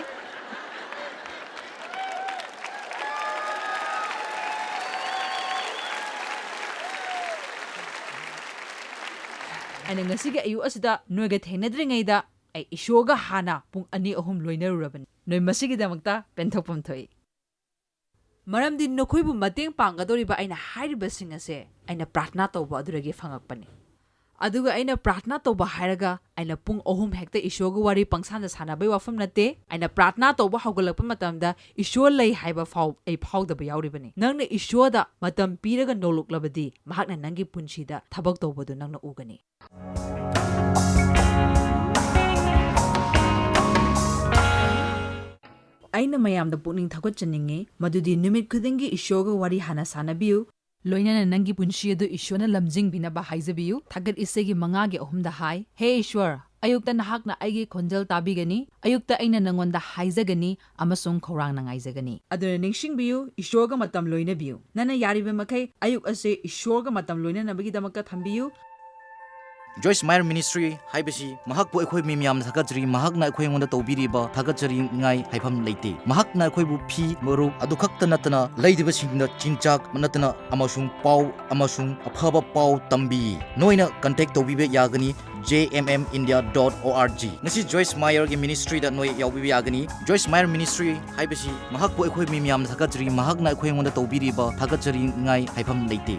ꯑꯩꯅ ꯉꯁꯤꯒꯤ ꯑꯌꯨꯛ ꯑꯁꯤꯗ ꯅꯣꯏꯒ ꯊꯦꯡꯅꯗ꯭ꯔꯤꯉꯩꯗ ꯑꯩ ꯏꯁꯣꯔꯒ ꯍꯥꯟꯅ ꯄꯨꯡ ꯑꯅꯤ ꯑꯍꯨꯝ ꯂꯣꯏꯅꯔꯨꯔꯕꯅꯤ꯫ ꯅꯣꯏ ꯃꯁꯤꯒꯤꯗꯃꯛꯇ ꯄꯦꯟꯊꯣꯛꯐꯝ ꯊꯣꯛꯏ꯫ ꯃꯔꯝꯗꯤ ꯅꯈꯣꯏꯕꯨ ꯃꯇꯦꯡ ꯄꯥꯡꯒꯗꯧꯔꯤꯕ ꯑꯩꯅ ꯍꯥꯏꯔꯤꯕꯁꯤꯡ ꯑꯁꯦ ꯑꯩꯅ ꯄ꯭ꯔꯥꯊꯅꯥ ꯇꯧꯕ ꯑꯗꯨꯗꯒꯤ ꯐꯪꯉꯛꯄꯅꯤ꯫ ꯑꯗꯨꯒ ꯑꯩꯅ ꯄ꯭ꯔꯥꯊꯅꯥ ꯇꯧꯕ ꯍꯥꯏꯔꯒ ꯑꯩꯅ ꯄꯨꯡ ꯑꯍꯨꯝ ꯍꯦꯛꯇ ꯏꯁꯣꯔꯒ ꯋꯥꯔꯤ ꯄꯪꯁꯥꯟꯗ ꯁꯥꯟꯅꯕꯩ ꯋꯥꯐꯝ ꯅꯠꯇꯦ꯫ ꯑꯩꯅ ꯄ꯭ꯔꯥꯊꯅꯥ ꯇꯧꯕ ꯍꯧꯒꯠꯂꯛꯄ ꯃꯇꯝꯗ ꯏꯁꯣꯔ ꯂꯩ ꯍꯥꯏꯕ ꯐꯥꯎ ꯑꯩ ꯐꯥꯎꯗꯕ ꯌꯥꯎꯔꯤꯕꯅꯤ꯫ ꯅꯪꯅ ꯏꯁꯣꯔꯗ ꯃꯇꯝ ꯄꯤꯔꯒ ꯅꯣꯂꯨꯛꯂꯕꯗꯤ ꯃꯍꯥꯛꯅ ꯅꯪꯒꯤ ꯄꯨꯟꯁꯤꯗ ꯊꯕꯛ ꯇꯧꯕꯗꯨ ꯅꯪꯅ ꯎꯒꯅꯤ꯫ ꯑꯩꯅ ꯃꯌꯥꯝꯗ ꯄꯨꯛꯅꯤꯡ ꯊꯧꯒꯠꯆꯅꯤꯡꯉꯤ ꯃꯗꯨꯗꯤ ꯅꯨꯃꯤꯠ ꯈꯨꯗꯤꯡꯒꯤ ꯏꯁꯣꯔꯒ ꯋꯥꯔꯤ ꯍꯥꯟꯅ ꯁꯥꯟꯅꯕꯤꯌꯨ꯫ ꯂꯣꯏꯅꯅ ꯅꯪꯒꯤ ꯄꯨꯟꯁꯤ ꯑꯗꯨ ꯏꯁꯣꯔꯅ ꯂꯝꯖꯤꯡꯕꯤꯅꯕ ꯍꯥꯏꯖꯕꯤꯌꯨ꯫ ꯊꯥꯒꯠ ꯏꯁꯩꯒꯤ ꯃꯉꯥꯒꯤ ꯑꯍꯨꯝꯗ ꯍꯥꯏ, "ꯍꯦ ꯏꯁꯣꯔ, ꯑꯌꯨꯛꯇ ꯅꯍꯥꯛꯅ ꯑꯩꯒꯤ ꯈꯣꯟꯖꯦꯜ ꯇꯥꯕꯤꯒꯅꯤ, ꯑꯌꯨꯛꯇ ꯑꯩꯅ ꯅꯉꯣꯟꯗ ꯍꯥꯏꯖꯒꯅꯤ ꯑꯃꯁꯨꯡ ꯈꯧꯔꯥꯡꯅ ꯉꯥꯏꯖꯒꯅꯤ"꯫ ꯑꯗꯨꯅ ꯅꯤꯡꯁꯤꯡꯕꯤꯌꯨ, ꯏꯁꯣꯔꯒ ꯃꯇꯝ ꯂꯣꯏꯅꯕꯤꯌꯨ꯫ ꯅꯪꯅ ꯌꯥꯔꯤꯕ ꯃꯈꯩ ꯑꯌꯨꯛ ꯑꯁꯤ ꯏꯁꯣꯔꯒ ꯃꯇꯝ ꯂꯣꯏꯅꯅꯕꯒꯤꯗꯃꯛꯇ ꯊꯝꯕꯤꯌꯨ꯫ ꯖꯣꯏꯁ ꯃꯥꯌꯔ ꯃꯤꯅꯤꯁꯇ꯭ꯔꯤ ꯍꯥꯏꯕꯁꯤ ꯃꯍꯥꯛꯄꯨ ꯑꯩꯈꯣꯏ ꯃꯤ ꯃꯌꯥꯝꯅ ꯊꯥꯒꯠꯆꯔꯤ꯫ ꯃꯍꯥꯛꯅ ꯑꯩꯈꯣꯏ ꯑꯩꯉꯣꯟꯗ ꯇꯧꯕꯤꯔꯤꯕ ꯊꯥꯒꯠꯆꯅꯤꯡꯉꯥꯏ ꯍꯥꯏꯐꯝ ꯂꯩꯇꯦ꯫ ꯃꯍꯥꯛꯅ ꯑꯩꯈꯣꯏꯕꯨ ꯐꯤ, ꯃꯔꯨꯞ ꯑꯗꯨ ꯈꯛꯇ ꯅꯠꯇꯅ ꯂꯩꯇꯕꯁꯤꯡꯗ ꯆꯤꯟꯖꯥꯛ ꯅꯠꯇꯅ ꯑꯃꯁꯨꯡ ꯄꯥꯎ ꯑꯃꯁꯨꯡ ꯑꯐꯕ ꯄꯥꯎ ꯇꯝꯕꯤ꯫ ꯅꯣꯏꯅ ꯀꯟꯇꯦꯛ ꯇꯧꯕꯤꯕ ꯌꯥꯒꯅꯤ J M M India dot O R G꯫ ꯉꯁꯤ ꯖꯣꯏꯁ ꯃꯥꯌꯔꯒꯤ ꯃꯤꯅꯤꯁꯇ꯭ꯔꯤꯗ ꯅꯣꯏ ꯌꯥꯎꯕꯤꯕ ꯌꯥꯒꯅꯤ꯫ ꯖꯣꯏꯁ ꯃꯥꯌꯔ ꯃꯤꯅꯤꯁꯇ꯭ꯔꯤ ꯍꯥꯏꯕꯁꯤ ꯃꯍꯥꯛꯄꯨ ꯑꯩꯈꯣꯏ ꯃꯤ ꯃꯌꯥꯝꯅ ꯊꯥꯒꯠꯆꯔꯤ꯫ ꯃꯍꯥꯛꯅ ꯑꯩꯈꯣꯏ ꯑꯩꯉꯣꯟꯗ ꯇꯧꯕꯤꯔꯤꯕ ꯊꯥꯒꯠꯆꯅꯤꯡꯉꯥꯏ ꯍꯥꯏꯐꯝ ꯂꯩꯇꯦ꯫